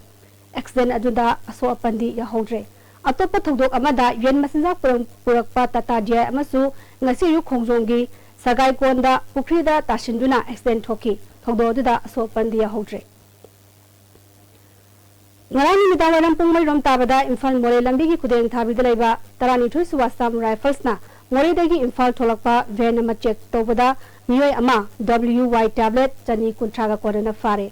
Accident ꯑꯗꯨꯗ ꯑꯁꯣꯛ ꯑꯄꯟꯗꯤ ꯌꯥꯎꯍꯧꯗ꯭ꯔꯦ꯫ ꯑꯇꯣꯞꯄ ꯊꯧꯗꯣꯛ ꯑꯃꯗ ꯌꯦꯟ ꯃꯆꯤꯟꯖꯥꯛ ꯄꯨꯔꯛ-, ꯄꯨꯔꯛꯄ ꯇꯥꯇꯥ ꯗꯤ ꯑꯥꯏ ꯑꯃꯁꯨ ꯉꯁꯤ ꯑꯌꯨꯛ ꯈꯣꯡꯖꯣꯝꯒꯤ ꯁꯒꯥꯏꯀꯣꯟꯗ ꯄꯨꯈ꯭ꯔꯤꯗ ꯇꯥꯁꯤꯟꯗꯨꯅ accident ꯊꯣꯛꯈꯤ꯫ ꯊꯧꯗꯣꯛ ꯑꯗꯨꯗ ꯑꯁꯣꯛ ꯑꯄꯟꯗꯤ ꯌꯥꯎꯍꯧꯗ꯭ꯔꯦ꯫ ꯉꯔꯥꯡ ꯅꯨꯃꯤꯗꯥꯡ ꯋꯥꯏꯔꯝ ꯄꯨꯡ ꯃꯔꯤ ꯔꯣꯝ ꯇꯥꯕꯗ ꯏꯝꯐꯥꯜ ꯃꯣꯔꯦ ꯂꯝꯕꯤꯒꯤ ꯈꯨꯗꯦꯡ ꯊꯥꯕꯤꯗ ꯂꯩꯕ ꯇꯔꯥꯅꯤꯊꯣꯏ ꯁꯨꯕ Assam Rifles ꯅ ꯃꯣꯔꯦꯗꯒꯤ ꯏꯝꯐꯥꯜ ꯊꯣꯛꯂꯛꯄ van ꯑꯃ check ꯇꯧꯕꯗ ꯃꯤꯑꯣꯏ ꯑꯃ W Y tablet ꯆꯅꯤ ꯀꯨꯟꯊ꯭ꯔꯥꯒ ꯀꯣꯟꯅꯅ ꯐꯥꯔꯦ꯫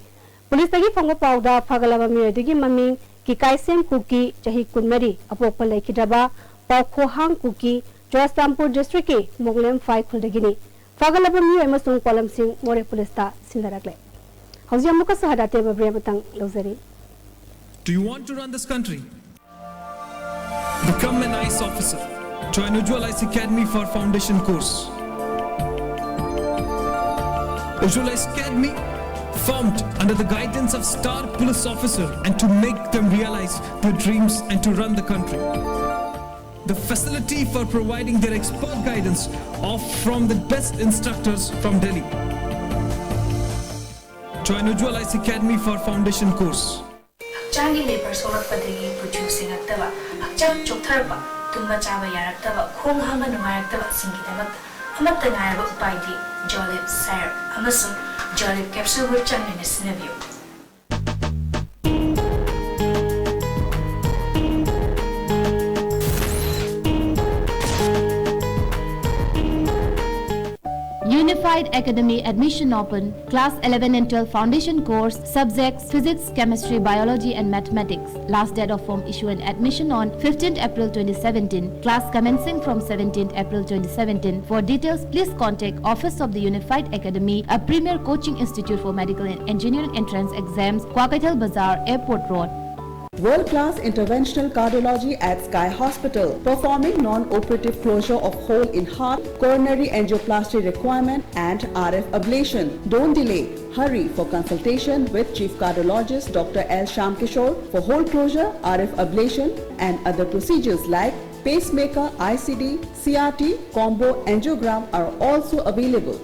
ꯄꯨꯂꯤꯁꯇꯒꯤ ꯐꯪꯕ ꯄꯥꯎꯗ ꯐꯥꯒꯠꯂꯕ ꯃꯤꯑꯣꯏ ꯑꯗꯨꯒꯤ ꯃꯃꯤꯡ ꯀꯤꯀꯥꯏꯁꯦꯝ ꯀꯨꯀꯤ, ꯆꯍꯤ ꯀꯨꯟꯃꯔꯤ, ꯑꯄꯣꯛꯄ ꯂꯩꯈꯤꯗ꯭ꯔꯕ ꯄꯥꯎꯈꯣꯍꯥꯡ ꯀꯨꯀꯤ, ꯆꯨꯔꯥꯆꯥꯟꯄꯨꯔ district ꯀꯤ ꯃꯣꯡꯂꯦꯝꯐꯥꯏ ꯈꯨꯜꯗꯒꯤꯅꯤ꯫ ꯐꯥꯒꯠꯂꯕ ꯃꯤꯑꯣꯏ ꯑꯃꯁꯨꯡ ꯄꯣꯠꯂꯝꯁꯤꯡ ꯃꯣꯔꯦ ꯄꯨꯂꯤꯁꯇ ꯁꯤꯟꯅꯔꯛꯂꯦ꯫ ꯍꯧꯖꯤꯛ ꯑꯃꯨꯛꯀꯁꯨ ꯍꯥꯗꯥꯇꯦꯕ ꯕ꯭ꯔꯦꯛ ꯑꯃꯇꯪ ꯂꯧꯖꯔꯤ꯫ Do you want to run this country? Become an I A S officer. Join Ujjwal I A S Academy for foundation course. Ujjwal I A S Academy, formed under the guidance of star police officer, and to make them realize their dreams and to run the country. The facility for providing their expert guidance of from the best instructors from Delhi. Join Ujjwal I A S Academy for foundation course. ꯍꯛꯆꯥꯡꯒꯤ labour ꯁꯣꯛꯂꯛꯄꯗꯒꯤ ꯀꯨꯆꯨ ꯁꯦꯡꯉꯛꯇꯕ, ꯍꯛꯆꯥꯡ ꯆꯣꯛꯊꯔꯛꯄ, ꯇꯨꯝꯕ ꯆꯥꯕ ꯌꯥꯔꯛꯇꯕ, ꯈꯣꯡ ꯍꯥꯝꯕ ꯅꯨꯡꯉꯥꯏꯔꯛꯇꯕꯁꯤꯡꯒꯤꯗꯃꯛꯇ ꯑꯃꯠꯇ ꯉꯥꯏꯔꯕ ꯎꯄꯥꯏꯗꯤ ꯖꯣꯂꯤꯞ ꯁꯥꯏꯔꯞ ꯑꯃꯁꯨꯡ ꯖꯣꯂꯤꯞ ꯀꯦꯞꯁꯨꯜ ꯒ꯭ꯔꯨꯞ ꯆꯥꯡ ꯅꯥꯏꯅ ꯁꯤꯖꯤꯟꯅꯕꯤꯌꯨ꯫ Unified Academy admission open. Class eleven and twelve foundation course, subjects physics, chemistry, biology and mathematics. Last date of form issue and admission on fifteenth April twenty seventeen. Class commencing from seventeenth April twenty seventeen. For details, please contact Office of the Unified Academy, a premier coaching institute for medical and engineering entrance exams, Kwakeithel Bazar, Airport Road. World class interventional cardiology at Sky Hospital, performing non operative closure of hole in heart, coronary angioplasty requirement, and R F ablation. Don't delay. Hurry for consultation with Chief Cardiologist Doctor L Shyamkishore for hole closure, R F ablation, and other procedures like pacemaker, I C D, C R T, combo angiogram are also available.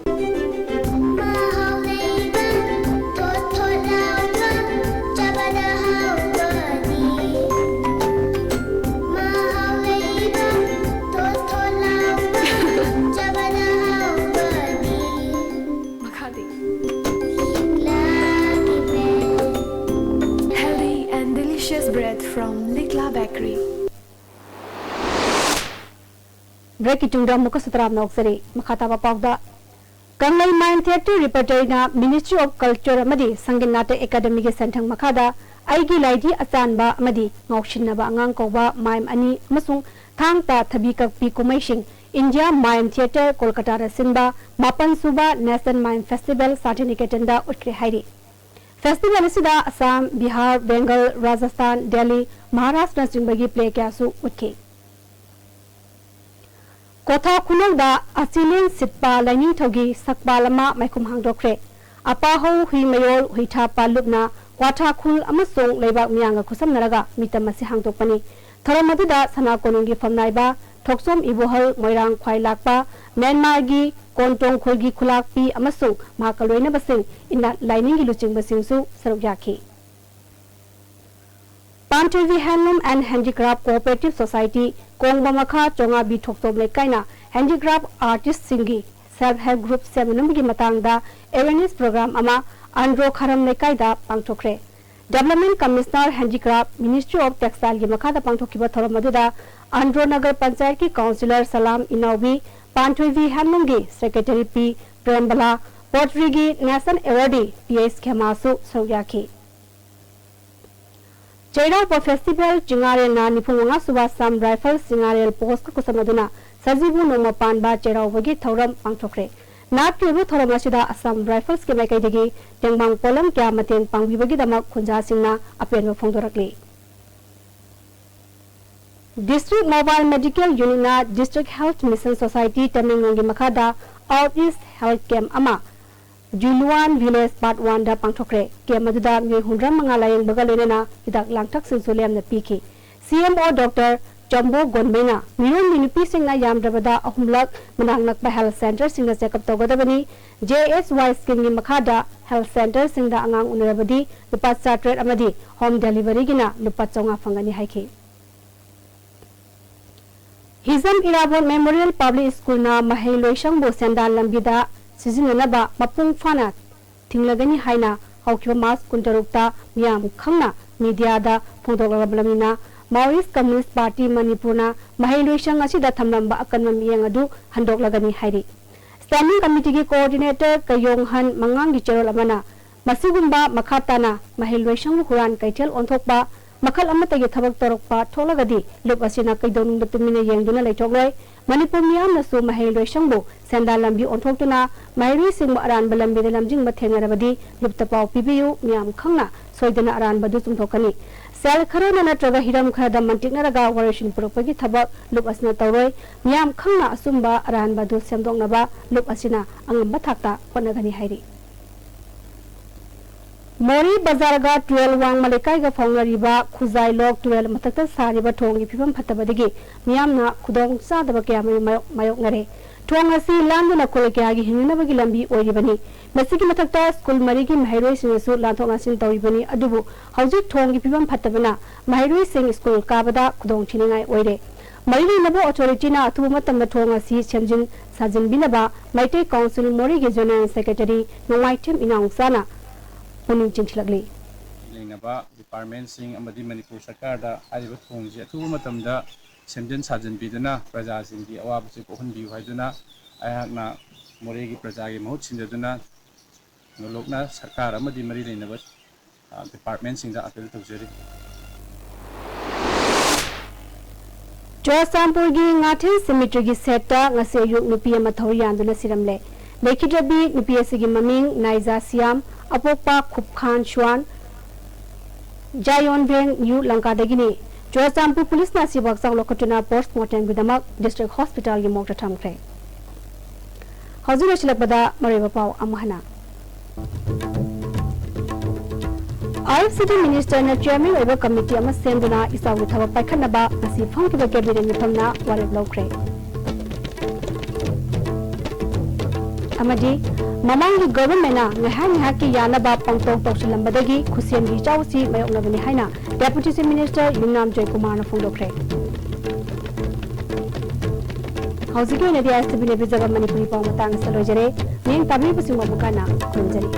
ꯃꯈꯥꯗꯤ꯫ Healthy and delicious bread from Likla Bakery. ꯕ꯭ꯔꯦꯛꯀꯤ ꯇꯨꯡꯗ ꯑꯃꯨꯛꯀꯁꯨ ꯇꯔꯥꯝꯅ ꯑꯣꯛꯆꯔꯤ꯫ ꯃꯈꯥ ꯇꯥꯕ ꯄꯥꯎꯗ, ꯀꯪꯂꯩ ꯃꯥꯏꯝ theatre ꯔꯤꯄꯔꯇꯔꯤꯅ Ministry of Culture ꯑꯃꯗꯤ ꯁꯪꯒꯤꯠ ꯅꯥꯇꯛ ꯑꯦꯀꯥꯗꯃꯤꯒꯤ ꯁꯦꯟꯊꯪ ꯃꯈꯥꯗ ꯑꯩꯒꯤ ꯂꯥꯏꯙꯤ ꯑꯆꯥꯟꯕ ꯑꯃꯗꯤ ꯉꯥꯎꯁꯤꯟꯅꯕ ꯑꯉꯥꯡ ꯀꯧꯕ ꯃꯥꯏꯝ ꯑꯅꯤ ꯑꯃꯁꯨꯡ ꯊꯥꯡ ꯇꯥ ꯊꯕꯤ ꯀꯛꯄꯤ ꯀꯨꯝꯍꯩꯁꯤꯡ India Mime Theatre ꯀꯣꯜꯀꯇꯥꯗ ꯁꯤꯟꯕ ꯃꯥꯄꯟ ꯁꯨꯕ National Mime Festival ꯁꯥꯟꯇꯤꯅꯤꯀꯦꯇꯟꯗ ꯎꯠꯈ꯭ꯔꯦ ꯍꯥꯏꯔꯤ꯫ Festival ꯑꯁꯤꯗ ꯑꯁꯥꯝ, ꯕꯤꯍꯥꯔ, ꯕꯦꯡꯒꯜ, ꯔꯥꯖꯁꯊꯥꯟ, ꯗꯦꯜꯂꯤ, ꯃꯍꯥꯔꯥꯁꯇ꯭ꯔꯅꯆꯤꯡꯕꯒꯤ play ꯀꯌꯥꯁꯨ ꯎꯠꯈꯤ꯫ ꯀꯣꯊꯥ ꯈꯨꯅꯧꯗ ꯑꯆꯤꯂꯦꯟ ꯁꯤꯠꯄ ꯂꯥꯏꯅꯤꯡꯊꯧꯒꯤ ꯁꯛꯄꯥꯜ ꯑꯃ ꯃꯥꯏꯈꯨꯝ ꯍꯥꯡꯗꯣꯛꯈ꯭ꯔꯦ꯫ ꯑꯄꯥꯍꯧ ꯍꯨꯏꯃꯌꯣꯜ ꯍꯨꯏꯊꯥꯞꯄ ꯂꯨꯞꯅ ꯀ꯭ꯋꯥꯊꯥ ꯈꯨꯜ ꯑꯃꯁꯨꯡ ꯂꯩꯕꯥꯛ ꯃꯤꯌꯥꯝꯒ ꯈꯨꯠꯁꯝꯅꯔꯒ ꯃꯤꯇꯝ ꯑꯁꯤ ꯍꯥꯡꯗꯣꯛꯄꯅꯤ꯫ ꯊꯧꯔꯝ ꯑꯗꯨꯗ ꯁꯅꯥ ꯀꯣꯅꯨꯡꯒꯤ ꯐꯝꯅꯥꯏꯕ ꯊꯣꯛꯆꯣꯝ ꯏꯕꯣꯍꯜ, ꯃꯣꯏꯔꯥꯡ ꯈ꯭ꯋꯥꯏ ꯂꯥꯛꯄ, ꯃ꯭ꯌꯥꯟꯃꯥꯔꯒꯤ ꯀꯣꯟꯇꯣꯡ ꯈꯨꯜꯒꯤ ꯈꯨꯂꯥꯛꯄꯤ ꯑꯃꯁꯨꯡ ꯃꯍꯥꯛꯀ ꯂꯣꯏꯅꯕꯁꯤꯡ, ꯏꯅꯥꯠ ꯂꯥꯏꯅꯤꯡꯒꯤ ꯂꯨꯆꯤꯡꯕꯁꯤꯡꯁꯨ ꯁꯔꯨꯛ ꯌꯥꯈꯤ꯫ ꯄꯥꯟꯊꯣꯏꯕꯤ Handloom and Handicraft Cooperative Society, ꯀꯣꯡꯕ ꯃꯈꯥ ꯆꯣꯉꯥꯕꯤ ꯊꯣꯛꯆꯣꯝ ꯂꯩꯀꯥꯏꯅ handicraft artistꯁꯤꯡꯒꯤ self help group ꯁꯦꯝꯅꯅꯕꯒꯤ ꯃꯇꯥꯡꯗ awareness program ꯑꯃ ꯑꯟꯗ꯭ꯔꯣ ꯈꯥꯔꯝ ꯂꯩꯀꯥꯏꯗ ꯄꯥꯡꯊꯣꯛꯈ꯭ꯔꯦ꯫ Development Commissioner Handicraft, Ministry of Textileꯒꯤ ꯃꯈꯥꯗ ꯄꯥꯡꯊꯣꯛꯈꯤꯕ ꯊꯧꯔꯝ ꯑꯗꯨꯗ ꯑꯟꯗ꯭ꯔꯣ ꯅꯒꯔ ꯄꯟꯆꯥꯌꯠꯀꯤ councillor ꯁꯂꯥꯝ ꯏꯅꯥꯎꯕꯤ, ꯄꯥꯟꯊꯣꯏꯕꯤ Handloomꯒꯤ secretary ꯄꯤ ꯄ꯭ꯔꯦꯝꯕꯂꯥ, potteryꯒꯤ national awardee ꯄꯤ ꯑꯩꯆ ꯈꯦꯃꯥꯁꯨ ꯁꯔꯨꯛ ꯌꯥꯈꯤ꯫ ꯆꯩꯔꯥꯎꯕ Festival ꯆꯤꯡꯉꯥꯔꯦꯜꯅ ꯅꯤꯐꯨ ꯃꯉꯥ ꯁꯨꯕ Assam Rifles ꯆꯤꯡꯉꯥꯔꯦꯜ postꯀ ꯈꯨꯠꯁꯝꯅꯗꯨꯅ ꯁꯖꯤꯕꯨ ꯅꯣꯡꯃ ꯄꯥꯟꯕ ꯆꯩꯔꯥꯎꯕꯒꯤ ꯊꯧꯔꯝ ꯄꯥꯡꯊꯣꯛꯈ꯭ꯔꯦ꯫ ꯅꯥꯠꯀꯤ ꯑꯣꯏꯕ ꯊꯧꯔꯝ ꯑꯁꯤꯗ Assam Riflesꯀꯤ ꯃꯥꯏꯀꯩꯗꯒꯤ ꯇꯦꯡꯕꯥꯡ ꯄꯣꯠꯂꯝ ꯀꯌꯥ ꯃꯇꯦꯡ ꯄꯥꯡꯕꯤꯕꯒꯤꯗꯃꯛ ꯈꯨꯟꯖꯥꯁꯤꯡꯅ ꯑꯄꯦꯟꯕ ꯐꯣꯡꯗꯣꯔꯛꯂꯤ꯫ District Mobile Medical Unitꯅ District Health Mission Society ꯇꯃꯦꯡꯂꯣꯡꯒꯤ ꯃꯈꯥꯗ Out East Health Camp ꯑꯃ ꯖꯨꯂꯨꯋꯥꯟ Village Part Oneꯗ ꯄꯥꯡꯊꯣꯛꯈ꯭ꯔꯦ꯫ Camp ꯑꯗꯨꯗ ꯃꯤꯑꯣꯏ ꯍꯨꯝꯗ꯭ꯔꯥ ꯃꯉꯥ ꯂꯥꯌꯦꯡꯕꯒ ꯂꯣꯏꯅꯅ ꯍꯤꯗꯥꯛ ꯂꯥꯡꯊꯛꯁꯤꯡꯁꯨ ꯂꯦꯝꯅ ꯄꯤꯈꯤ꯫ ꯁꯤ ꯑꯦꯝ ꯑꯣ ꯗꯣꯛꯇꯔ ꯆꯝꯕꯣ ꯒꯣꯟꯃꯩꯅ ꯃꯤꯔꯣꯟꯒꯤ ꯅꯨꯄꯤꯁꯤꯡꯅ ꯌꯥꯝꯗ꯭ꯔꯕꯗ ꯑꯍꯨꯝꯂꯛ ꯃꯅꯥꯛ ꯅꯛꯄ health centreꯁꯤꯡꯗ check up ꯇꯧꯒꯗꯕꯅꯤ꯫ J S Y schemeꯒꯤ ꯃꯈꯥꯗ health centreꯁꯤꯡꯗ ꯑꯉꯥꯡ ꯎꯅꯔꯕꯗꯤ ꯂꯨꯄꯥ ꯆꯥꯇ꯭ꯔꯦꯠ ꯑꯃꯗꯤ home deliveryꯒꯤꯅ ꯂꯨꯄꯥ ꯆꯥꯝꯃꯉꯥ ꯐꯪꯒꯅꯤ ꯍꯥꯏꯈꯤ꯫ ꯍꯤꯖꯝ ꯏꯔꯥꯕꯣꯠ Memorial Public Schoolꯅ ꯃꯍꯩ ꯂꯣꯏꯁꯪꯕꯨ ꯁꯦꯟꯗꯥꯟ ꯂꯝꯕꯤꯗ ꯁꯤꯖꯤꯟꯅꯅꯕ ꯃꯄꯨꯡ ꯐꯥꯅ ꯊꯤꯡꯂꯒꯅꯤ ꯍꯥꯏꯅ ꯍꯧꯈꯤꯕ March ꯀꯨꯟꯇꯔꯨꯛꯇ ꯃꯤꯌꯥꯝ ꯈꯪꯅ mediaꯗ ꯐꯣꯡꯗꯣꯛꯂꯕꯅꯤꯅ, Maoist Communist Party ꯃꯅꯤꯄꯨꯔꯅ ꯃꯍꯩ ꯂꯣꯏꯁꯪ ꯑꯁꯤꯗ ꯊꯝꯂꯝꯕ ꯑꯀꯟꯕ ꯃꯤꯠꯌꯦꯡ ꯑꯗꯨ ꯍꯟꯗꯣꯛꯂꯒꯅꯤ ꯍꯥꯏꯔꯤ꯫ Standing Committeeꯒꯤ Coordinator ꯀꯌꯣꯡꯍꯟ ꯃꯉꯥꯡꯒꯤ ꯆꯦꯔꯣꯜ ꯑꯃꯅ ꯃꯁꯤꯒꯨꯝꯕ ꯃꯈꯥ ꯇꯥꯅ ꯃꯍꯩ ꯂꯣꯏꯁꯪꯕꯨ ꯍꯨꯔꯥꯟ ꯀꯩꯊꯦꯜ ꯑꯣꯟꯊꯣꯛꯄ, ꯃꯈꯜ ꯑꯃꯠꯇꯒꯤ ꯊꯕꯛ ꯇꯧꯔꯛꯄ ꯊꯣꯛꯂꯒꯗꯤ ꯂꯨꯞ ꯑꯁꯤꯅ ꯀꯩꯗꯧꯅꯨꯡꯗ ꯇꯨꯃꯤꯟꯅ ꯌꯦꯡꯗꯨꯅ ꯂꯩꯊꯣꯛꯂꯣꯏ꯫ ꯃꯅꯤꯄꯨꯔ ꯃꯤꯌꯥꯝꯅꯁꯨ ꯃꯍꯩꯔꯣꯏꯁꯪꯕꯨ ꯁꯦꯟꯗꯥꯟ ꯂꯝꯕꯤ ꯑꯣꯟꯊꯣꯛꯇꯨꯅ ꯃꯍꯩꯔꯣꯏꯁꯤꯡꯕꯨ ꯑꯔꯥꯟꯕ ꯂꯝꯕꯤꯗ ꯂꯝꯖꯤꯡꯕ ꯊꯦꯡꯅꯔꯕꯗꯤ ꯂꯨꯞꯇ ꯄꯥꯎ ꯄꯤꯕꯤꯌꯨ꯫ ꯃꯤꯌꯥꯝ ꯈꯪꯅ ꯁꯣꯏꯗꯅ ꯑꯔꯥꯟꯕꯗꯨ ꯆꯨꯝꯊꯣꯛꯀꯅꯤ꯫ ꯁꯦꯜ ꯈꯔꯅ ꯅꯠꯇ꯭ꯔꯒ ꯍꯤꯔꯝ ꯈꯔꯗ ꯃꯟꯇꯤꯛꯅꯔꯒ ꯋꯥꯔꯣꯏꯁꯤꯟ ꯄꯨꯔꯛꯄꯒꯤ ꯊꯕꯛ ꯂꯨꯞ ꯑꯁꯤꯅ ꯇꯧꯔꯣꯏ꯫ ꯃꯤꯌꯥꯝ ꯈꯪꯅ ꯑꯆꯨꯝꯕ ꯑꯔꯥꯟꯕ ꯑꯗꯨ ꯁꯦꯝꯗꯣꯛꯅꯕ ꯂꯨꯞ ꯑꯁꯤꯅ ꯑꯉꯝꯕ ꯊꯥꯛꯇ ꯍꯣꯠꯅꯒꯅꯤ ꯍꯥꯏꯔꯤ꯫ ꯃꯣꯔꯤ ꯕꯖꯥꯔꯒ ꯇꯨꯔꯦꯜ ꯋꯥꯡꯃ ꯂꯩꯀꯥꯏꯒ ꯐꯥꯎꯅꯔꯤꯕ ꯈꯨꯖꯥꯏꯂꯣꯛ ꯇꯨꯔꯦꯜ ꯃꯊꯛꯇ ꯁꯥꯔꯤꯕ ꯊꯣꯡꯒꯤ ꯐꯤꯕꯝ ꯐꯠꯇꯕꯗꯒꯤ ꯃꯤꯌꯥꯝꯅ ꯈꯨꯗꯣꯡ ꯆꯥꯗꯕ ꯀꯌꯥ ꯑꯃ ꯃꯥꯌꯣꯛ-, ꯃꯥꯌꯣꯛꯅꯔꯦ꯫ ꯊꯣꯡ ꯑꯁꯤ ꯂꯥꯟꯗꯨꯅ ꯈꯨꯜ ꯀꯌꯥꯒꯤ ꯍꯤꯡꯅꯅꯕꯒꯤ ꯂꯝꯕꯤ ꯑꯣꯏꯔꯤꯕꯅꯤ꯫ ꯃꯁꯤꯒꯤ ꯃꯊꯛꯇ ꯁ꯭ꯀꯨꯜ ꯃꯔꯤꯒꯤ ꯃꯍꯩꯔꯣꯏꯁꯤꯡꯅꯁꯨ ꯂꯥꯟꯊꯣꯛ ꯂꯥꯟꯁꯤꯟ ꯇꯧꯔꯤꯕꯅꯤ꯫ ꯑꯗꯨꯕꯨ ꯍꯧꯖꯤꯛ ꯊꯣꯡꯒꯤ ꯐꯤꯕꯝ ꯐꯠꯇꯕꯅ ꯃꯍꯩꯔꯣꯏꯁꯤꯡ ꯁ꯭ꯀꯨꯜ ꯀꯥꯕꯗ ꯈꯨꯗꯣꯡ ꯊꯤꯅꯤꯡꯉꯥꯏ ꯑꯣꯏꯔꯦ꯫ ꯃꯔꯤ ꯂꯩꯅꯕ ꯑꯣꯊꯣꯔꯤꯇꯤꯅ ꯑꯊꯨꯕ ꯃꯇꯝꯗ ꯊꯣꯡ ꯑꯁꯤ ꯁꯦꯝꯖꯤꯟ ꯁꯥꯖꯤꯟꯕꯤꯅꯕ ꯃꯩꯇꯩ ꯀꯥꯎꯟꯁꯤꯜ ꯃꯣꯔꯦꯒꯤ ꯖꯦꯅꯔꯦꯜ ꯁꯦꯀ꯭ꯔꯦꯇꯔꯤ ꯅꯣꯡꯃꯥꯏꯊꯦꯝ ꯏꯅꯥꯎꯆꯥꯅ ꯄꯨꯛꯅꯤꯡ ꯆꯤꯡꯁꯤꯜꯂꯛꯂꯤ꯫ ꯂꯩꯅꯕ ꯗꯤꯄꯥꯔꯠꯃꯦꯟꯁꯤꯡ ꯑꯃꯗꯤ ꯃꯅꯤꯄꯨꯔ ꯁꯔꯀꯥꯔꯗ ꯍꯥꯏꯔꯤꯕ ꯊꯣꯡꯁꯤ ꯑꯊꯨꯕ ꯃꯇꯝꯗ ꯁꯦꯝꯖꯤꯟ ꯁꯥꯖꯤꯟꯕꯤꯗꯨꯅ ꯄ꯭ꯔꯖꯥꯁꯤꯡꯒꯤ ꯑꯋꯥꯕꯁꯤ ꯀꯣꯛꯍꯟꯕꯤꯌꯨ ꯍꯥꯏꯗꯨꯅ ꯑꯩꯍꯥꯛꯅ ꯃꯣꯔꯦꯒꯤ ꯄ꯭ꯔꯖꯥꯒꯤ ꯃꯍꯨꯠ ꯁꯤꯟꯖꯗꯨꯅ ꯅꯣꯂꯣꯛꯅ ꯁꯔꯀꯥꯔ ꯑꯃꯗꯤ ꯃꯔꯤ ꯂꯩꯅꯕ, ꯑ, ꯗꯤꯄꯥꯔꯠꯃꯦꯟꯁꯤꯡꯗ ꯑꯥꯄꯤꯜ ꯇꯧꯖꯔꯤ꯫ ꯆꯨꯔꯆꯥꯟꯄꯨꯔꯒꯤ ꯉꯥꯊꯦꯜ ꯁꯤꯃꯤꯇ꯭ꯔꯤꯒꯤ ꯁꯦꯠꯇ ꯉꯁꯤ ꯑꯌꯨꯛ ꯅꯨꯄꯤ ꯑꯃ ꯊꯧꯔꯤ ꯌꯥꯟꯗꯨꯅ ꯁꯤꯔꯝꯂꯦ꯫ ꯂꯩꯈꯤꯗ꯭ꯔꯕꯤ ꯅꯨꯄꯤ ꯑꯁꯤꯒꯤ ꯃꯃꯤꯡ ꯅꯥꯏꯖꯥ ꯁꯤꯌꯥꯝ, ꯑꯄꯣꯛꯄ ꯈꯨꯞꯈꯥꯟ ꯁ꯭ꯋꯥꯟ, ꯖꯥꯌꯣꯟꯚꯦꯡ ꯅ꯭ꯌꯨ ꯂꯪꯀꯥꯗꯒꯤꯅꯤ꯫ ꯆꯨꯔꯆꯥꯟꯄꯨꯔ ꯄꯨꯂꯤꯁꯅ ꯑꯁꯤꯕꯨ ꯍꯛꯆꯥꯡ ꯂꯧꯈꯠꯇꯨꯅ ꯄꯣꯁꯠꯃꯣꯔꯇꯦꯝꯒꯤꯗꯃꯛ ꯗꯤꯁꯇ꯭ꯔꯤꯛ ꯍꯣꯁꯄꯤꯇꯥꯜꯒꯤ ꯃꯣꯔꯒꯇ ꯊꯝꯈ꯭ꯔꯦ꯫ ꯍꯧꯖꯤꯛ ꯂꯣꯏꯁꯤꯜꯂꯛꯄꯗ ꯃꯔꯨꯑꯣꯏꯕ ꯄꯥꯎ ꯑꯃꯨꯛ ꯍꯟꯅ꯫ IFCD minister ꯅ chairman ꯑꯣꯏꯕ committee ꯑꯃ ꯁꯦꯝꯗꯨꯅ ꯏꯆꯥꯎꯒꯤ ꯊꯕꯛ ꯄꯥꯏꯈꯠꯅꯕ ꯉꯁꯤ ꯐꯝꯈꯤꯕ cabinet ꯃꯤꯐꯝꯅ ꯋꯥꯔꯦꯞ ꯂꯧꯈ꯭ꯔꯦ꯫ ꯑꯃꯗꯤ ꯃꯃꯥꯡꯒꯤ government ꯅ ꯉꯥꯏꯍꯥꯛ ꯉꯥꯏꯍꯥꯛꯀꯤ ꯌꯥꯅꯕ ꯄꯪꯇꯧ ꯇꯧꯁꯤꯜꯂꯝꯕꯗꯒꯤ ꯈꯨꯠꯁꯦꯝꯒꯤ ꯏꯆꯥꯎ ꯑꯁꯤ ꯃꯥꯌꯣꯛꯅꯕꯅꯤ ꯍꯥꯏꯅ Deputy Chief Minister ꯌꯨꯝꯅꯥꯝ ꯖꯣꯏꯀꯨꯃꯥꯔꯅ ꯐꯣꯡꯗꯣꯛꯈ꯭ꯔꯦ꯫ ꯍꯧꯖꯤꯛꯀꯤ ꯑꯣꯏꯅꯗꯤ ISTV ꯅ ꯄꯤꯖꯕ ꯃꯅꯤꯄꯨꯔꯤ ꯄꯥꯎ ꯃꯇꯥꯡ ꯑꯁꯤꯗ ꯂꯣꯏꯖꯔꯦ꯫ ꯃꯤꯠꯌꯦꯡ ꯇꯥꯕꯤꯔꯤꯕꯁꯤꯡꯕꯨ ꯑꯃꯨꯛ ꯍꯟꯅ ꯈꯨꯔꯨꯝꯖꯔꯤ꯫